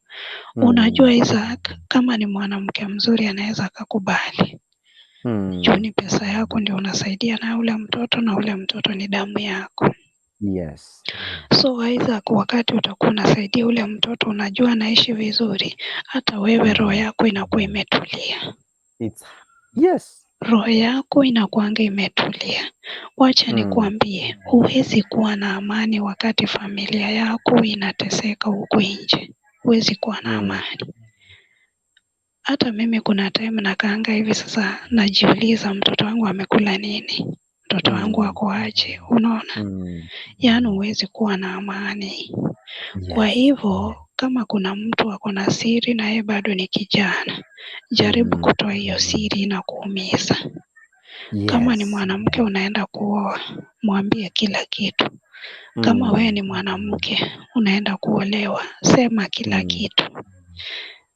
Unajua Isaac, kama ni mwanamke mzuri anaweza akakubali. Juu ni pesa yako ndio unasaidia na ule mtoto, na ule mtoto ni damu yako. So Isaac, wakati utakuwa unasaidia ule mtoto, unajua anaishi vizuri, hata wewe roho yako inakuwa imetulia. Roho yako inakuanga imetulia. Wacha nikuambie, huwezi kuwa na amani wakati familia yako inateseka huku nje. Huwezi kuwa na amani. Hata mimi kuna time nakaanga hivi sasa najiuliza, mtoto wangu amekula nini? Mtoto wangu ako aje? Unaona? Yaani huwezi kuwa na amani. Kwa hivyo kama kuna mtu ako na siri na yeye bado ni kijana, jaribu kutoa hiyo siri na kuumiza. Kama ni mwanamke unaenda kuoa, mwambie kila kitu. Kama wewe ni mwanamke unaenda kuolewa, sema kila kitu.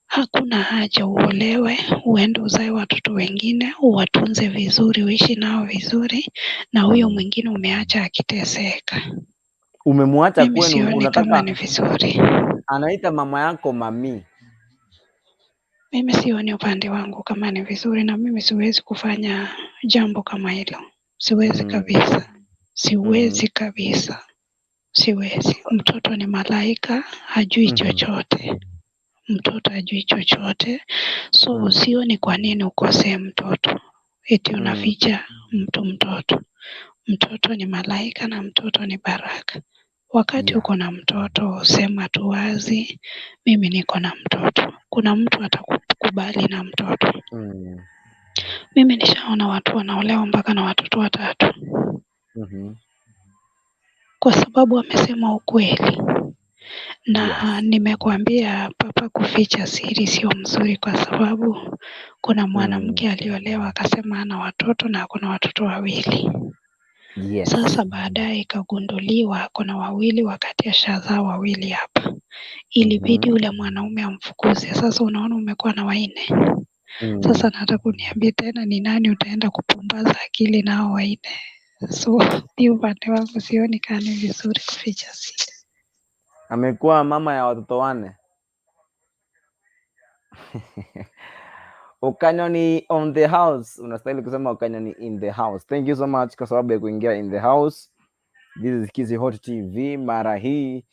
Hakuna haja uolewe, uende uzae watoto wengine, uwatunze vizuri, uishi nao vizuri, na huyo mwingine umeacha akiteseka. Umemwacha Mimi kwenu, sioni unataka kama ni vizuri. Anaita mama yako mami. Mimi sioni upande wangu kama ni vizuri, na mimi siwezi kufanya jambo kama hilo. Siwezi kabisa. Siwezi kabisa. Siwezi. Mtoto ni malaika, hajui chochote. Mtoto hajui chochote. So sioni kwa nini ukosee mtoto. Eti unaficha mtu mtoto. Mtoto ni malaika na mtoto ni baraka. Wakati uko na mtoto, sema tu wazi, mimi niko na mtoto. Kuna mtu atakukubali na mtoto. Mimi nishaona watu wanaolewa mpaka na watoto watatu. Kwa sababu wamesema ukweli. Na nimekuambia papa, kuficha siri sio mzuri, kwa sababu kuna mwanamke aliolewa akasema ana watoto na ako na watoto wawili. Sasa baadaye ikagunduliwa kuna wawili wakati ashazaa wawili hapa. Ilibidi ule mwanaume amfukuze. Sasa unaona umekuwa na wanne. Sasa nataka kuniambie tena ni nani utaenda kupumbaza akili nao wanne? So mi upande wangu sioni kama ni vizuri kuficha siri. Amekuwa mama ya watoto wanne. Okanyoni on the house. Unastahili kusema Okanyoni in the house. Thank you so much kwa sababu ya kuingia in the house. This is Kisii Hot TV. Mara hii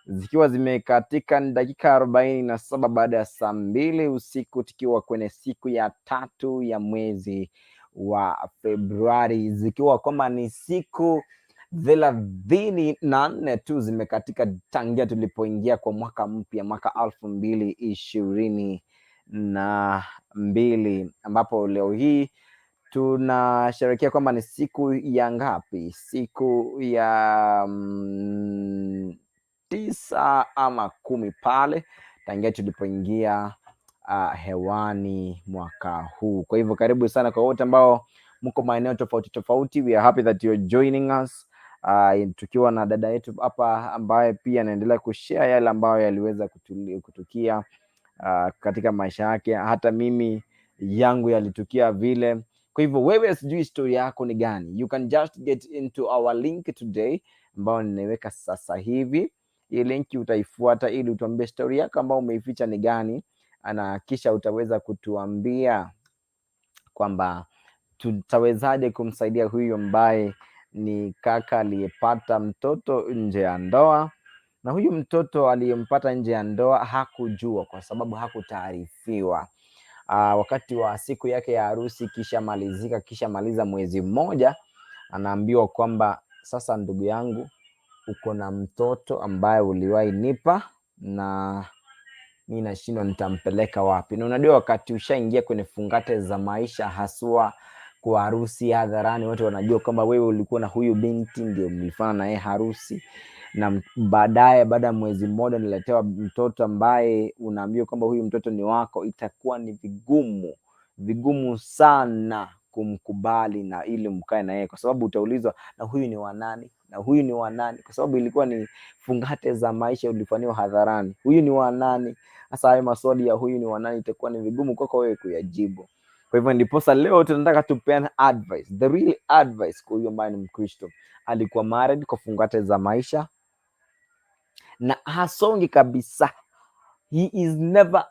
zikiwa zimekatika ni dakika 47 baada ya saa 2 usiku, tukiwa kwenye siku ya 3 ya mwezi wa Februari, zikiwa kwamba ni siku 34 tu zimekatika tangia tulipoingia kwa mwaka mpya, mwaka 2022, ambapo leo hii tunasherehekea kwamba ni siku ya ngapi? Siku ya 9 ama 10 pale tangia tulipoingia hewani mwaka huu. Kwa hivyo karibu sana kwa wote ambao mko maeneo tofauti tofauti. We are happy that you're joining us. Tukiwa na dada yetu hapa ambaye pia anaendelea kushare yale ambayo yaliweza kutukia katika maisha yake. Hata mimi yangu yalitukia vile. Kwa hivyo wewe sijui story yako ni gani. You can just get into our link today ambao nimeweka sasa hivi. Hii link utaifuata ili utuambie story yako ambayo umeificha ni gani, na kisha utaweza kutuambia kwamba tutawezaje kumsaidia huyu ambaye ni kaka aliyepata mtoto nje ya ndoa. Na huyu mtoto aliyempata nje ya ndoa hakujua kwa sababu hakutaarifiwa. Wakati wa siku yake ya harusi kisha malizika, kisha maliza mwezi mmoja, anaambiwa kwamba sasa ndugu yangu uko na mtoto ambaye uliwahi nipa na mimi nashindwa nitampeleka wapi. Na unajua wakati ushaingia kwenye fungate za maisha, haswa kwa harusi hadharani, watu wanajua kwamba wewe ulikuwa na huyu binti ndio mlifanya na yeye harusi, na baadaye baada ya mwezi mmoja niletewa mtoto ambaye unaambiwa kwamba huyu mtoto ni wako, itakuwa ni vigumu, vigumu sana kumkubali na ili mkae na yeye, kwa sababu utaulizwa na huyu ni wa nani, na huyu ni wa nani, kwa sababu ilikuwa ni fungate za maisha ulifanyiwa hadharani, huyu ni wa nani? Sasa hayo maswali ya huyu ni wa nani itakuwa ni vigumu kwako wewe kuyajibu. Kwa hivyo ndiposa leo tunataka tupeane advice, the real advice kwa huyu ambaye ni Mkristo, alikuwa married kwa fungate za maisha na hasongi kabisa, he is never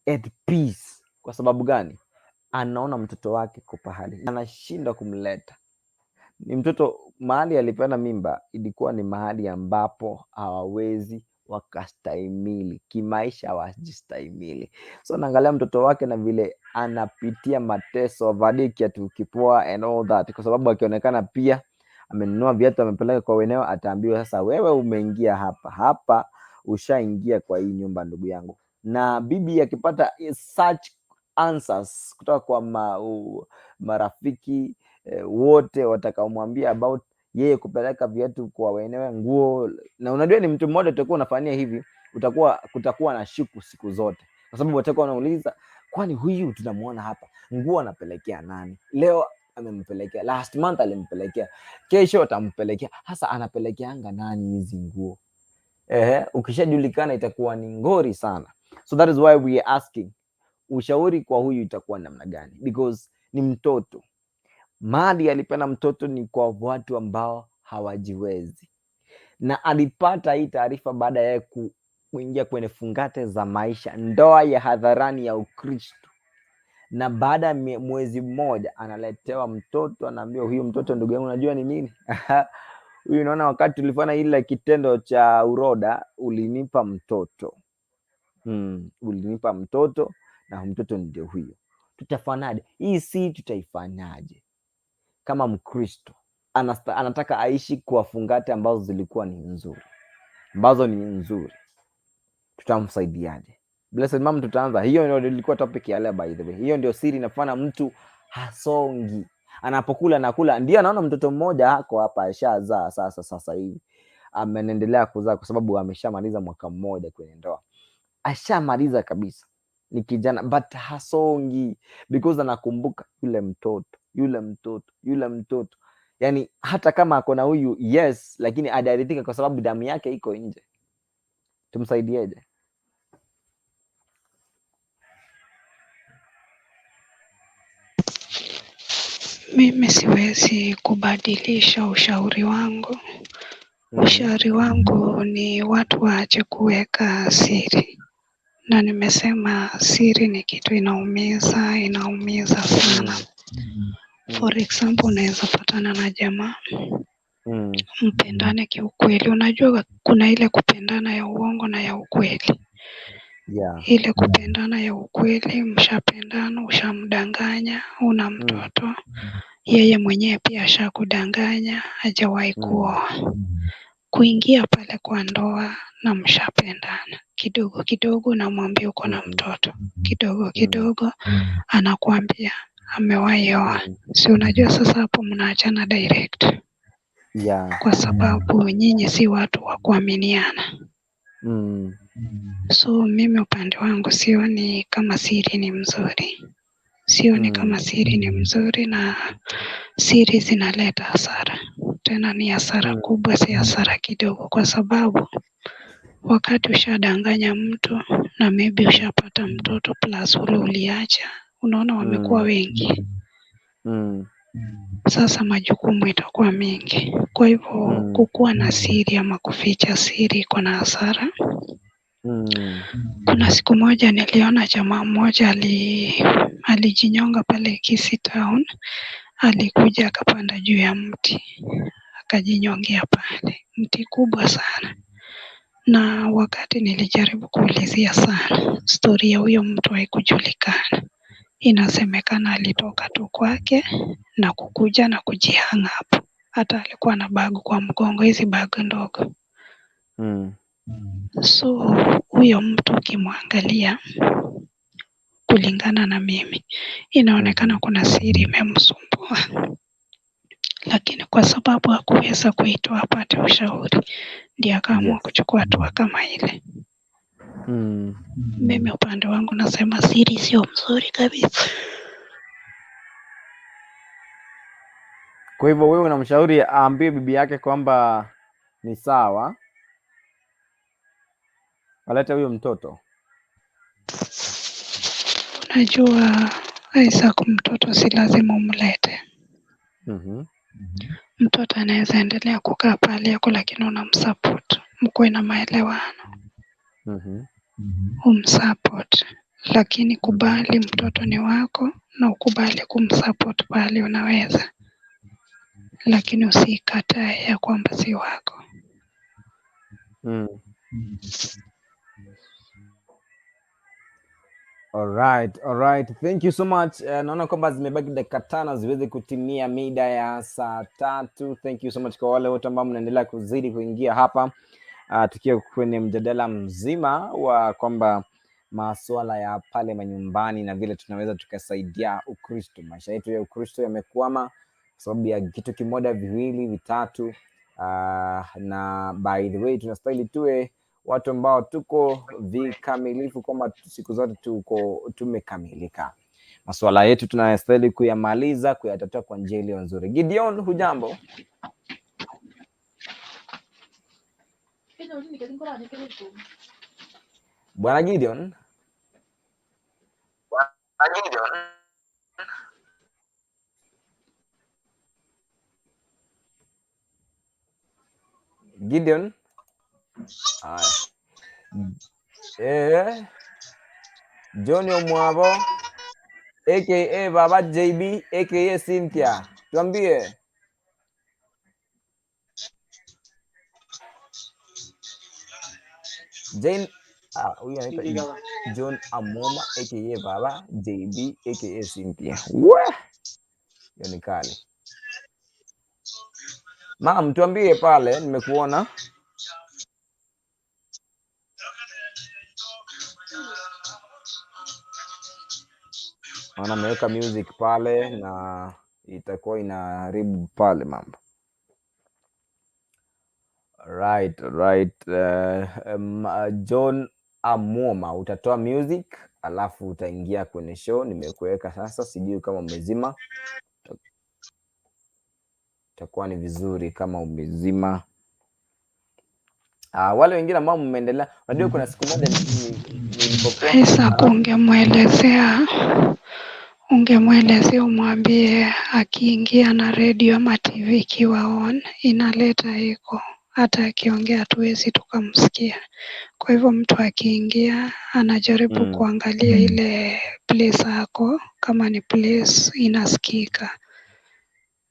at peace. Kwa sababu gani? Anaona mtoto wake kwa pahali anashindwa kumleta. Ni mtoto mahali alipeana mimba ilikuwa ni mahali ambapo hawawezi wakastahimili kimaisha, hawajistahimili. So naangalia mtoto wake na vile anapitia mateso, avalie kiatu kipoa and all that, kwa sababu akionekana pia amenunua viatu amepeleka kwa wenyewe, ataambiwa sasa, wewe umeingia hapa hapa, ushaingia kwa hii nyumba ndugu yangu. Na bibi akipata such answers kutoka kwa marafiki wote watakaomwambia about yeye kupeleka viatu kwa wenyewe, nguo, na unajua ni mtu mmoja utakuwa unafanyia hivi, utakuwa kutakuwa na shuku siku zote, kwa sababu watakuwa wanauliza, kwani huyu tunamuona hapa nguo anapelekea nani? Leo amempelekea, last month alimpelekea, kesho atampelekea, hasa anapelekeanga nani hizi nguo? Ehe, ukishajulikana itakuwa ni ngori sana. So that is why we are asking ushauri kwa huyu itakuwa namna gani, because ni mtoto. Mali alipenda mtoto ni kwa watu ambao hawajiwezi, na alipata hii taarifa baada ya yeye kuingia kwenye fungate za maisha, ndoa ya hadharani ya Ukristo, na baada ya mwezi mmoja analetewa mtoto, anaambiwa huyu mtoto, ndugu yangu, unajua ni nini? Huyu unaona, wakati tulifanya ile kitendo cha uroda, ulinipa mtoto ulinipa mtoto na mtoto ndio huyo. Tutafanyaje hii? Si tutaifanyaje kama Mkristo anataka aishi kwa fungate ambazo zilikuwa ni nzuri, ambazo ni nzuri, tutamsaidiaje? Blessed Mom, tutaanza. Hiyo ndio ilikuwa topic ya leo, by the way. Hiyo ndio siri inafanya mtu hasongi anapokula nakula, ndio anaona mtoto mmoja ako hapa ashazaa sasa hivi amenendelea kuzaa kwa sababu ameshamaliza mwaka mmoja kwenye ndoa, ashamaliza kabisa, ni kijana but hasongi because anakumbuka yule mtoto, yule mtoto, yule mtoto. Yani hata kama ako na huyu yes, lakini hajaridhika kwa sababu damu yake iko nje. Tumsaidieje? Mimi siwezi kubadilisha ushauri wangu. Ushauri wangu ni watu waache kuweka siri, na nimesema siri ni kitu inaumiza, inaumiza sana. For example, unaweza patana na jamaa mpendane kiukweli. Unajua kuna ile kupendana ya uongo na ya ukweli. Ile kupendana ya ukweli, mshapendana, ushamdanganya, una mtoto, yeye mwenyewe pia ashakudanganya, hajawahi kuoa. Kuingia pale kwa ndoa na mshapendana kidogo kidogo, namwambia uko na mtoto kidogo kidogo, anakuambia amewahi oa. Si unajua sasa hapo mnaachana direct, kwa sababu nyinyi si watu wa kuaminiana. So mimi upande wangu sioni kama siri ni mzuri, sioni kama siri ni mzuri, na siri zinaleta hasara, tena ni hasara kubwa, si hasara kidogo, kwa sababu wakati ushadanganya mtu na maybe ushapata mtoto plus ule uliacha, unaona wamekuwa wengi. Sasa majukumu itakuwa mingi. Kwa hivyo kukuwa na siri ama kuficha siri iko na hasara. Kuna siku moja niliona jamaa mmoja alijinyonga pale Kisii Town. Alikuja akapanda juu ya mti akajinyongea pale, mti kubwa sana. Na wakati nilijaribu kuulizia sana, stori ya huyo mtu haikujulikana. Inasemekana alitoka tu kwake na kukuja na kujihanga hapo. Hata alikuwa na bag kwa mgongo, hizi bag ndogo. So huyo mtu ukimwangalia, kulingana na mimi, inaonekana kuna siri imemsumbua, lakini kwa sababu hakuweza kuitoa apate ushauri, ndiye akaamua kuchukua hatua kama ile. Mimi upande wangu nasema siri sio mzuri kabisa. Kwa hivyo wewe unamshauri aambie bibi yake kwamba ni sawa alete huyo mtoto. Unajua Isaac, mtoto si lazima umlete. Mtoto anaweza endelea kukaa pale yako, lakini unamsupport, mkuwe na maelewano, umsupport, lakini kubali mtoto ni wako na ukubali kumsupport pale unaweza, lakini usikatae ya kwamba si wako. Alright, alright. Thank you so much. Naona kwamba zimebaki dakika 5 ziweze kutimia mida ya saa 3. Thank you so much kwa wale wote ambao mnaendelea kuzidi kuingia hapa, tukiwa kwenye mjadala mzima wa kwamba masuala ya pale manyumbani na vile tunaweza tukasaidia Ukristo. Maisha yetu ya Ukristo yamekwama kwa sababu ya kitu kimoja, viwili, vitatu. Na by the way tunastahili tuwe watu ambao tuko vikamilifu, kwamba siku zote tuko tumekamilika. Masuala yetu tunayostahili kuyamaliza, kuyatatua kwa njia iliyo nzuri. Gideon, hujambo? Bwana Gideon? Gideon. Gideon? Haya. John Omwabo aka Baba JB aka Cynthia. Tuambie. Jane, huyu anaitwa John Amoma aka Baba JB aka Cynthia. We! Hiyo ni kali. Mam, tuambie pale, nimekuona. Maana ameweka music pale na itakuwa inaharibu pale mambo. Right. John Amoma, utatoa music alafu utaingia kwenye show. Nimekuweka sasa, sijui kama umezima. Itakuwa ni vizuri kama umezima. Wale wengine ambao mmeendelea, unajua kuna siku moja nilipokuwa Isaac, ungemwelezea umwambie akiingia na redio ama TV ikiwa on inaleta echo, hata akiongea hatuwezi tukamsikia. Kwa hivyo mtu akiingia anajaribu kuangalia ile place ako, kama ni place inasikika.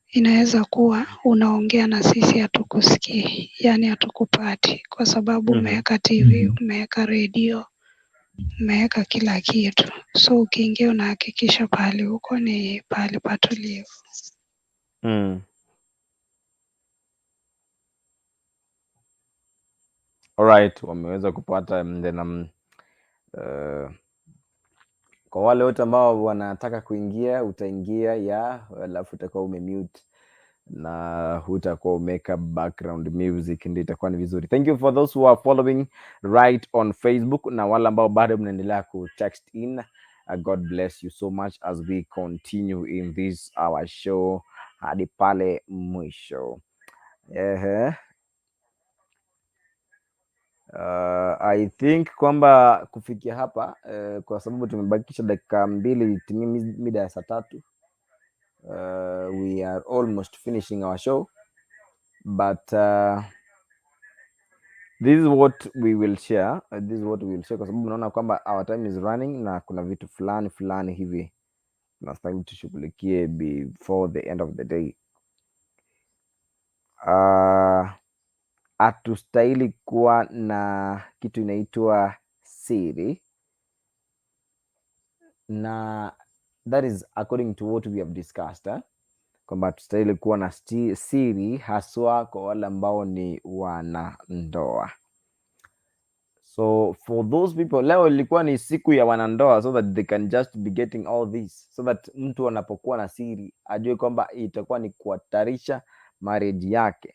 Inaweza kuwa unaongea na sisi hatukusikii, yani hatukupati kwa sababu umeweka TV, umeweka redio, umeweka kila kitu. So ukiingia unahakikisha pahali huko ni pahali patulivu. Alright, wameweza kupata then, kwa wale wote ambao wanataka kuingia utaingia ya alafu utakuwa umemute na hutakuwa umeweka background music, ndio itakuwa ni vizuri. Thank you for those who are following right on Facebook na wale ambao bado mnaendelea ku text in. God bless you so much as we continue in this our show hadi pale mwisho. Ehe. I think kwamba kufikia hapa, kwa sababu tumebakisha dakika 2 itimie mida ya saa 3. We are almost finishing our show, but this is what we will share. This is what we will share kwa sababu naona kwamba our time is running na kuna vitu fulani fulani hivi tunastahili tushughulikie before the end of the day. Hatustahili kuwa na kitu inaitwa siri, na that is according to what we have discussed, eh? Kwamba hatustahili kuwa na siri haswa kwa wale ambao ni wanandoa. So for those people, leo ilikuwa ni siku ya wanandoa so that they can just be getting all this, so that mtu anapokuwa na siri ajue kwamba itakuwa ni kuhatarisha marriage yake,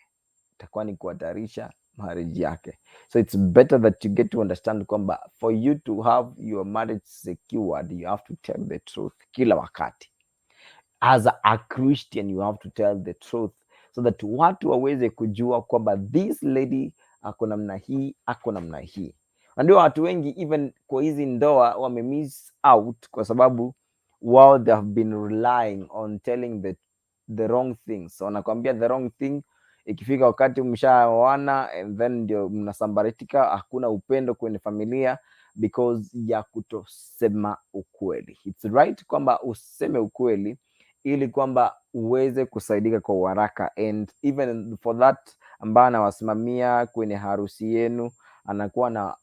itakuwa ni kuhatarisha marriage yake. So it's better that you get to understand kwamba for you to have your marriage secured, you have to tell the truth kila wakati. As a Christian, you have to tell the truth so that watu waweze kujua kwamba this lady ako namna hii, ako namna hii. Na ndio watu wengi even kwa hizi ndoa wame miss out kwa sababu wao, they have been relying on telling the wrong things. So wanakwambia the wrong thing, ikifika wakati mshaoana and then ndio mnasambaratika, hakuna upendo kwenye familia because ya kutosema ukweli. It's right kwamba useme ukweli ili kwamba uweze kusaidika kwa uharaka, and even for that ambaye anawasimamia kwenye harusi yenu anakuwa na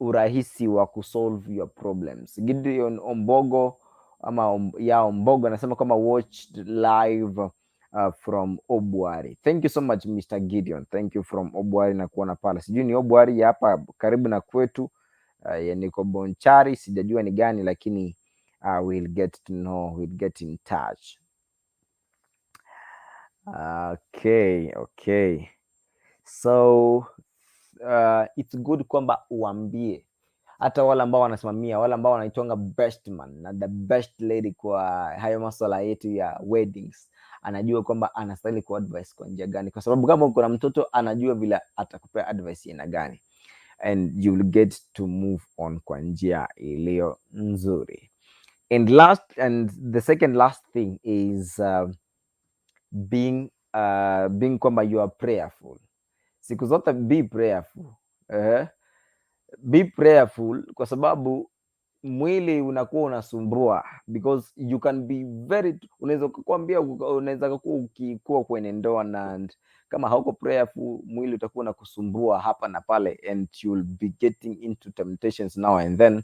urahisi wa kusolve your problems. Gideon Ombogo ama ya Ombogo anasema kwamba watched live from Obwari. Thank you so much, Mr. Gideon. Thank you from Obwari na kuona pale. Sijui ni Obwari ya hapa karibu na kwetu, ya niko Bonchari, sijajua ni gani, lakini we'll get to know, we'll get in touch. Okay. So it's good kwamba uambie hata wale ambao wanasimamia, wale ambao wanaitwanga best man na the best lady kwa hayo maswala yetu ya weddings, anajua kwamba anastahili ku advice kwa njia gani, kwa sababu kama uko na mtoto anajua vile atakupea advice aina gani, and you will get to move on kwa njia iliyo nzuri. And last and the second last thing is being kwamba you are prayerful. Siku zote be prayerful. Be prayerful kwa sababu mwili unakuwa unasumbua, because you can be very, unaweza kukwambia, unaweza kuwa ukikuwa kwenye ndoa na and kama hauko prayerful, mwili utakuwa unakusumbua hapa na pale, and you'll be getting into temptations now and then,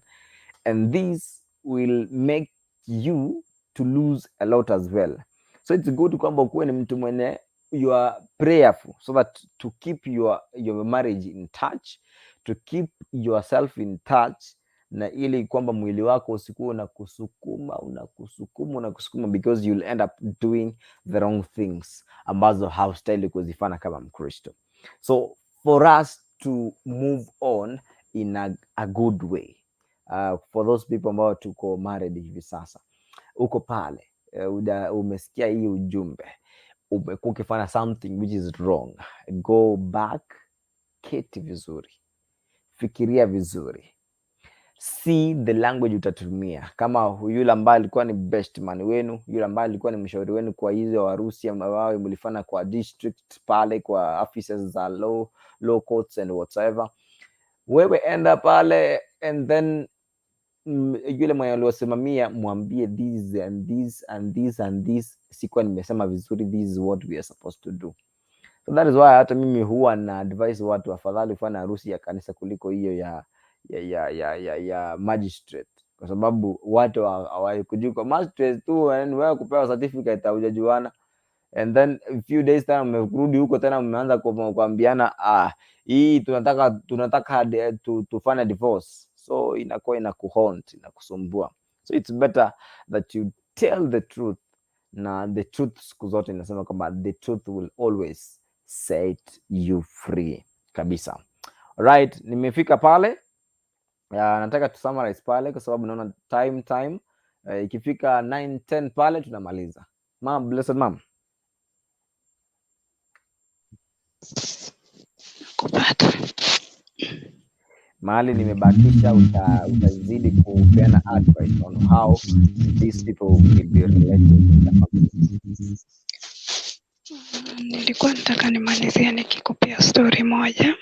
and this will make you to lose a lot as well. So it's good kwamba ukuwe ni mtu mwenye you are prayerful so that to keep your marriage in touch, to keep yourself in touch, na ili kwamba mwili wako usikuwe unakusukuma, unakusukuma, unakusukuma, because you'll end up doing the wrong things ambazo haustahili kuzifanya kama Mkristo. So for us to move on in a good way, for those people ambao tuko married hivi sasa, uko pale, umesikia hii ujumbe, umekuwa ukifanya something which is wrong, go back, keti vizuri, fikiria vizuri, see the language utatumia. Kama yule ambaye alikuwa ni best man wenu, yule ambaye alikuwa ni mshauri wenu kwa hizo harusi ambayo mlifanya kwa district pale, kwa offices za law courts and whatsoever, wewe enda pale and then yule mwenye aliwasimamia mwambie, "This and this and this and this sikuwa nimesema vizuri. This is what we are supposed to do." So that is why hata mimi huwa na advise watu, afadhali ufanye harusi ya kanisa kuliko hiyo ya magistrate, kwa sababu watu hawakujui. Kwa magistrate tu, yani wewe kupewa certificate, haujajuana, and then a few days tena mmerudi huko tena mmeanza kuambiana, "Ah, hii tunataka tufanye divorce." So inakuwa inakuhaunt, inakusumbua. So it's better that you tell the truth, na the truth siku zote inasema kwamba the truth will always set you free kabisa. Alright, nimefika pale. Nataka tu summarize pale kwa sababu naona time ikifika 9:10 pale tunamaliza. Ma'am, blessed ma'am. Kupata. Mahali nimebakisha utazidi kupeana advice on how these people will be relating in the family. Nilikuwa nataka nimalizie nikikupea story moja.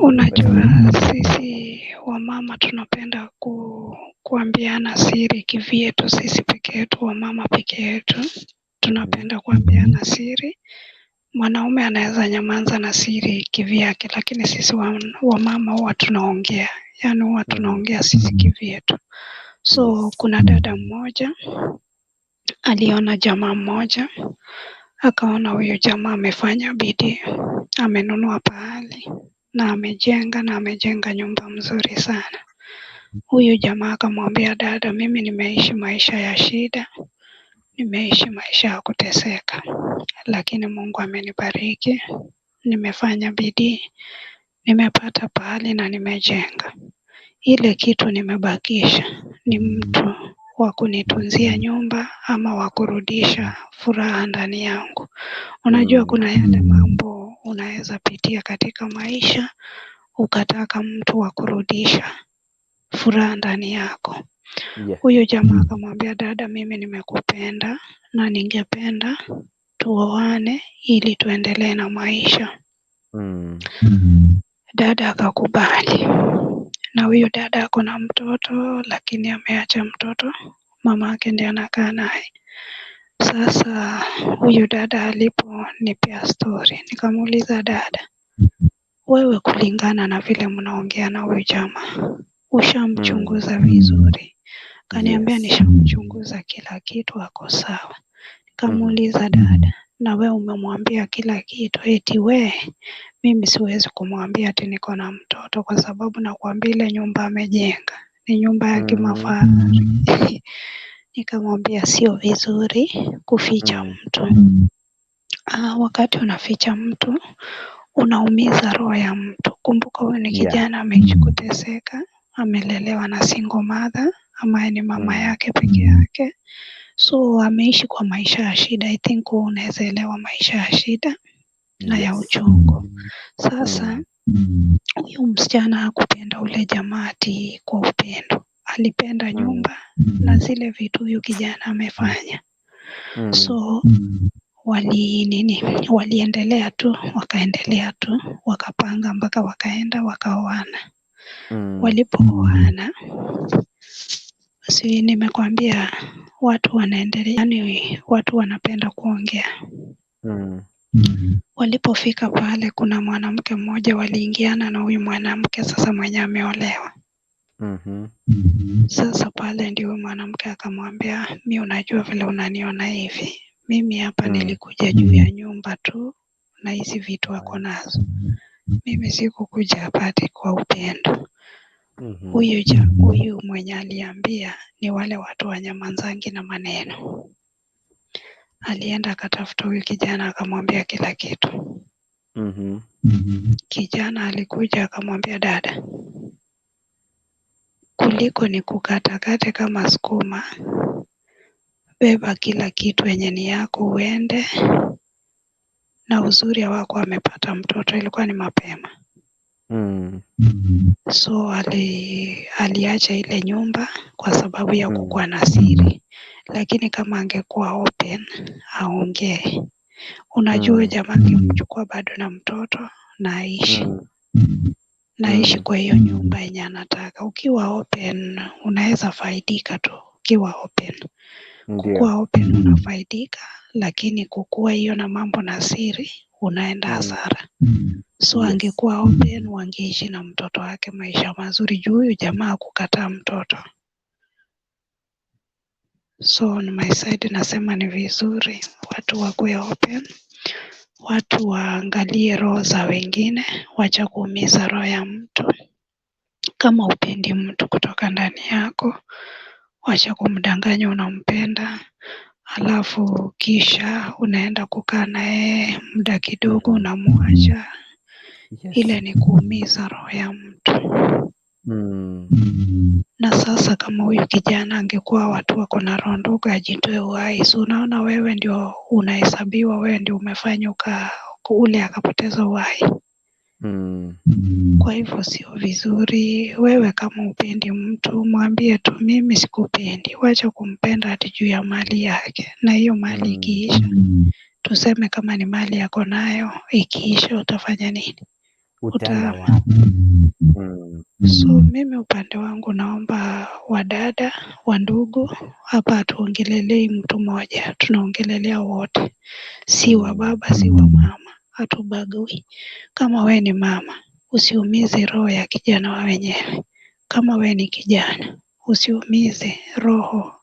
Unajua sisi wamama tunapenda kuambiana siri kivyetu, sisi peke yetu, wamama peke yetu tunapenda kuambiana siri. Mwanaume anaweza nyamaza na siri kivyake, lakini sisi wamama huwa tunaongea, yaani huwa tunaongea sisi kivyetu. So kuna dada mmoja aliona jamaa mmoja, akaona huyu jamaa amefanya bidii, amenunua pahali na amejenga, na amejenga nyumba mzuri sana. Huyu jamaa akamwambia dada, "Mimi nimeishi maisha ya shida, nimeishi maisha ya kuteseka, lakini Mungu amenibariki, nimefanya bidii, nimepata pahali na nimejenga. Ile kitu nimebakisha ni mtu wa kunitunzia nyumba ama wa kurudisha furaha ndani yangu. Unajua kuna yale mambo unaweza pitia katika maisha ukataka mtu wa kurudisha furaha ndani yako. Huyu jamaa akamwambia, dada, mimi nimekupenda na ningependa tuoane ili tuendelee na maisha. Dada akakubali. Na huyu dada ako na mtoto lakini ameacha mtoto, mama yake ndiye anakaa naye. Sasa huyu dada aliponipea story, nikamuuliza dada, wewe kulingana na vile mnaongea na huyu jamaa, ushamchunguza vizuri? Kaniambia nishamchunguza kila kitu, ako sawa. Nikamuuliza dada, na we umemwambia kila kitu? Eti we, mimi siwezi kumwambia ati niko na mtoto kwa sababu nakwambia ile nyumba amejenga ni nyumba ya kimafahari. Nikamwambia sio vizuri kuficha mtu. Wakati unaficha mtu unaumiza roho ya mtu. Kumbuka huyu ni kijana ameishi kuteseka, amelelewa na single mother ambaye ni mama yake peke yake. So ameishi kwa maisha ya shida. I think unaweza elewa maisha ya shida na ya uchungu. Sasa huyu msichana hakupenda ule jamaa ati kwa upendo. Alipenda nyumba na zile vitu huyu kijana amefanya. So wali nini, waliendelea tu, wakaendelea tu, wakapanga mpaka wakaenda wakaoana. Walipooana, si nimekwambia watu wanaendelea, yani watu wanapenda kuongea. Walipofika pale, kuna mwanamke mmoja waliingiana na huyu mwanamke sasa mwenye ameolewa. Sasa pale ndio huyu mwanamke akamwambia, mi unajua vile unaniona hivi, mimi hapa nilikuja juu ya nyumba tu na hizi vitu ako nazo, mimi sikukuja hapa ati kwa upendo. Huyu mwenye aliambia ni wale watu wanyamanzangi na maneno. Alienda akatafuta huyu kijana akamwambia kila kitu. Kijana alikuja akamwambia, dada, kuliko ni kukatakate kama sukuma, beba kila kitu yenye ni yako uende. Na uzuri hawakuwa amepata mtoto, ilikuwa ni mapema. So aliacha ile nyumba kwa sababu ya kukuwa na siri, lakini kama angekuwa open aongee, unajua jamaa angemchukua bado na mtoto na aishi na aishi kwa hiyo nyumba yenye anataka. Ukiwa open unaweza faidika tu, ukiwa open. Kukuwa open unafaidika, lakini kukuwa hiyo na mambo na siri unaenda hasara. So angekuwa open wangeishi na mtoto wake maisha mazuri, juu huyu jamaa hakukataa mtoto. So on my side nasema ni vizuri watu wakuwe open, watu waangalie roho za wengine, wacha kuumiza roho ya mtu. Kama hupendi mtu kutoka ndani yako, wacha kumdanganya unampenda, alafu kisha unaenda kukaa na yeye muda kidogo unamwacha. Ile ni kuumiza roho ya mtu. Na sasa kama huyu kijana angekuwa watu wako na roho ndogo ajitoe uhai, so unaona wewe ndio unahesabiwa, wewe ndio umefanya ule akapoteza uhai. Kwa hivyo sio vizuri. Wewe kama hupendi mtu mwambie tu mimi sikupendi, wacha kumpenda ati juu ya mali yake, na hiyo mali ikiisha, tuseme kama ni mali yako nayo ikiisha, utafanya nini? Utaenda wapi? So mimi upande wangu naomba wadada, wandugu, hapa hatuongelelei mtu mmoja, tunaongelelea wote, si wa baba si wa mama, hatubagui. Kama we ni mama, usiumize roho ya kijana wa wenyewe. Kama we ni kijana, usiumize roho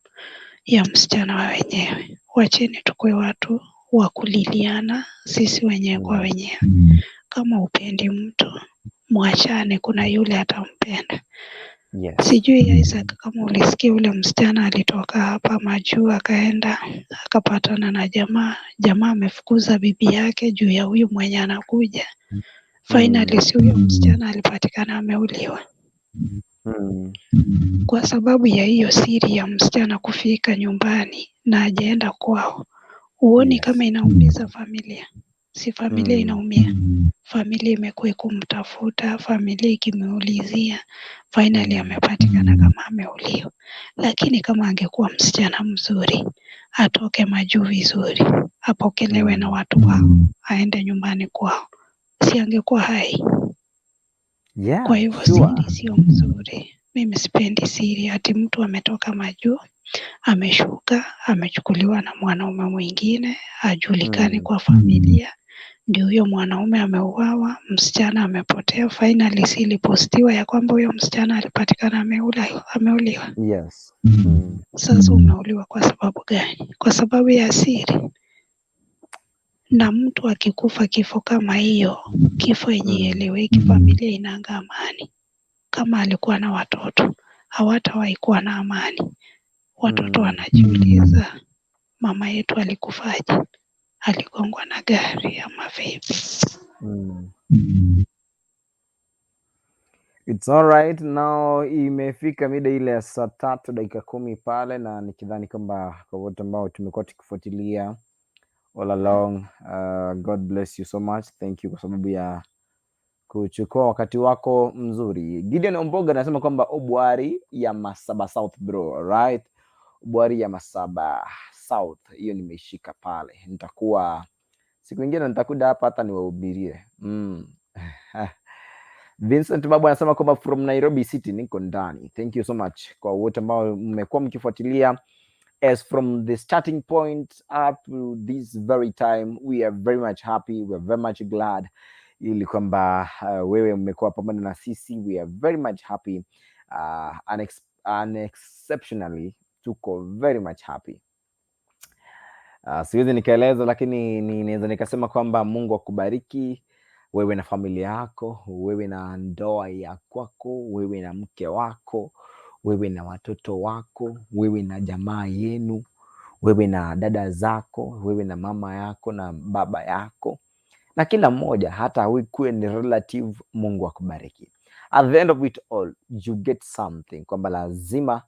ya msichana wa wenyewe. Wacheni tukue watu wa kuliliana sisi wenyewe kwa wenyewe. Kama hupendi mtu mwachane, kuna yule atampenda. Sijui Isaac kama ulisikia ule msichana alitoka hapa majuu akaenda akapatana na jamaa, jamaa amefukuza bibi yake juu ya huyu mwenye anakuja. Finally si huyo msichana alipatikana ameuliwa. Kwa sababu ya hiyo siri ya msichana kufika nyumbani na hajaenda kwao, huoni kama inaumiza familia? Si familia inaumia? Familia imekuwa ikumtafuta, familia ikimuulizia, finally amepatikana kama ameuliwa. Lakini kama angekuwa msichana mzuri, atoke majuu vizuri, apokelewe na watu wao, aende nyumbani kwao, si angekuwa hai? Kwa hivyo siri sio mzuri. Mimi sipendi siri ati mtu ametoka majuu, ameshuka, amechukuliwa na mwanaume mwingine, hajulikani kwa familia. Ndio huyo mwanaume ameuawa, msichana amepotea. Finally si ilipostiwa ya kwamba huyo msichana alipatikana ameuliwa. Sasa umeuliwa kwa sababu gani? Kwa sababu ya siri. Na mtu akikufa kifo kama hiyo, kifo yenye haieleweki, familia inanga amani. Kama alikuwa na watoto, hawatawahi kuwa na amani. Watoto wanajiuliza, mama yetu alikufaje? Aligongwa na gari ama vipi? It's all right now, imefika mida ile ya saa 3 dakika 10 pale, na nikidhani kwamba kwa wote ambao tumekuwa tukifuatilia all along, God bless you so much. Thank you kwa sababu ya kuchukua wakati wako mzuri. Gideon Omboga anasema kwamba Obwari ya Masaba South, bro. Alright. Obwari ya Masaba South, hiyo nimeishika pale. Nitakuwa siku nyingine nitakuja hapa hata niwahubirie. Vincent Babu anasema kwamba from Nairobi City niko ndani. Thank you so much kwa wote ambao mmekuwa mkifuatilia as from the starting point up to this very time. We are very much happy, we are very much glad ili kwamba wewe mmekuwa pamoja na sisi. We are very much happy, unexceptionally tuko very much happy. Siwezi nikaeleza, lakini naweza nikasema kwamba Mungu akubariki wewe na familia yako, wewe na ndoa ya kwako, wewe na mke wako, wewe na watoto wako, wewe na jamaa yenu, wewe na dada zako, wewe na mama yako na baba yako, na kila mmoja, hata ukuwe ni relative, Mungu akubariki. At the end of it all, you get something kwamba lazima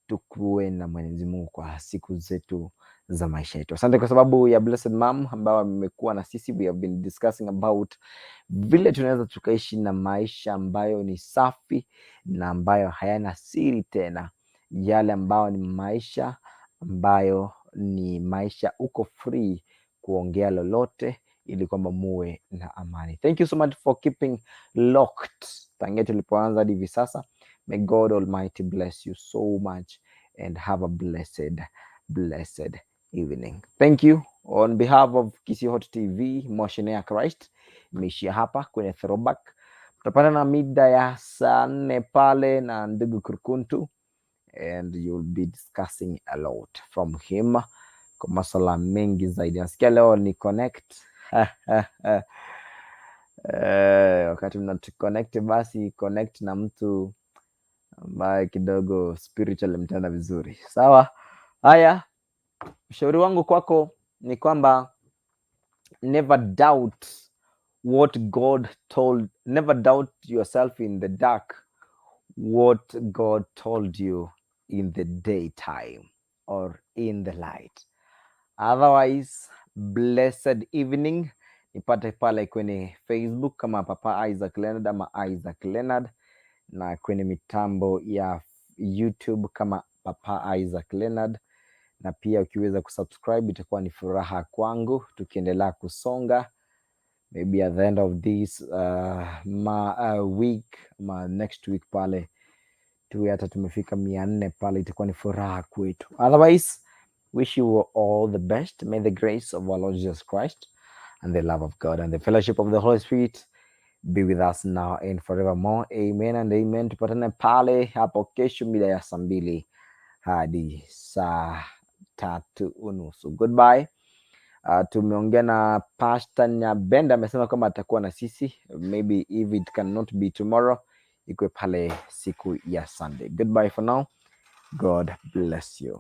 tukuwe na Mwenyezi Mungu kwa siku zetu za maisha yetu. Asante kwa sababu ya Blessed Mom ambao amekuwa na sisi. We have been discussing about vile tunaweza tukaishi na maisha ambayo ni safi na ambayo hayana siri tena, yale ambayo ni maisha ambayo ni maisha uko free kuongea lolote ili kwamba muwe na amani. Thank you so much for keeping locked tangia tulipoanza hadi hivi sasa. May God Almighty bless you so much and have a blessed, blessed evening. Thank you. On behalf of Kisii Hot TV, Motioneer Christ, imeishia hapa kwenye Throwback. Tutapatana na mida ya saa 4 pale na ndugu Kurkuntu and you'll be discussing a lot from him kwa maswala mengi zaidi. Nasikia leo ni connect. Wakati mna connect basi connect na mtu ambaye kidogo spiritually mtaenda vizuri. Sawa. Haya, ushauri wangu kwako ni kwamba never doubt what God told, never doubt yourself in the dark what God told you in the daytime or in the light. Otherwise, blessed evening. Nipate pale kwenye Facebook kama Papa Isaac Leonard ama Isaac Leonard, na kwenye mitambo ya YouTube kama Papa Isaac Leonard, na pia ukiweza kusubscribe itakuwa ni furaha kwangu tukiendelea kusonga. Maybe at the end of this week ma next week pale tuwe hata tumefika 400 pale, itakuwa ni furaha kwetu. Otherwise, wish you all the best. May the grace of our Lord Jesus Christ and the love of God and the fellowship of the Holy Spirit be with us now and forevermore. Amen and amen. Tupatane pale hapo kesho mida ya saa 2 hadi saa 3:30. Goodbye. Tumeongea na Pastor Nyabenda, amesema kwamba atakuwa na sisi, maybe if it cannot be tomorrow, ikuwe pale siku ya Sunday. Goodbye for now. God bless you.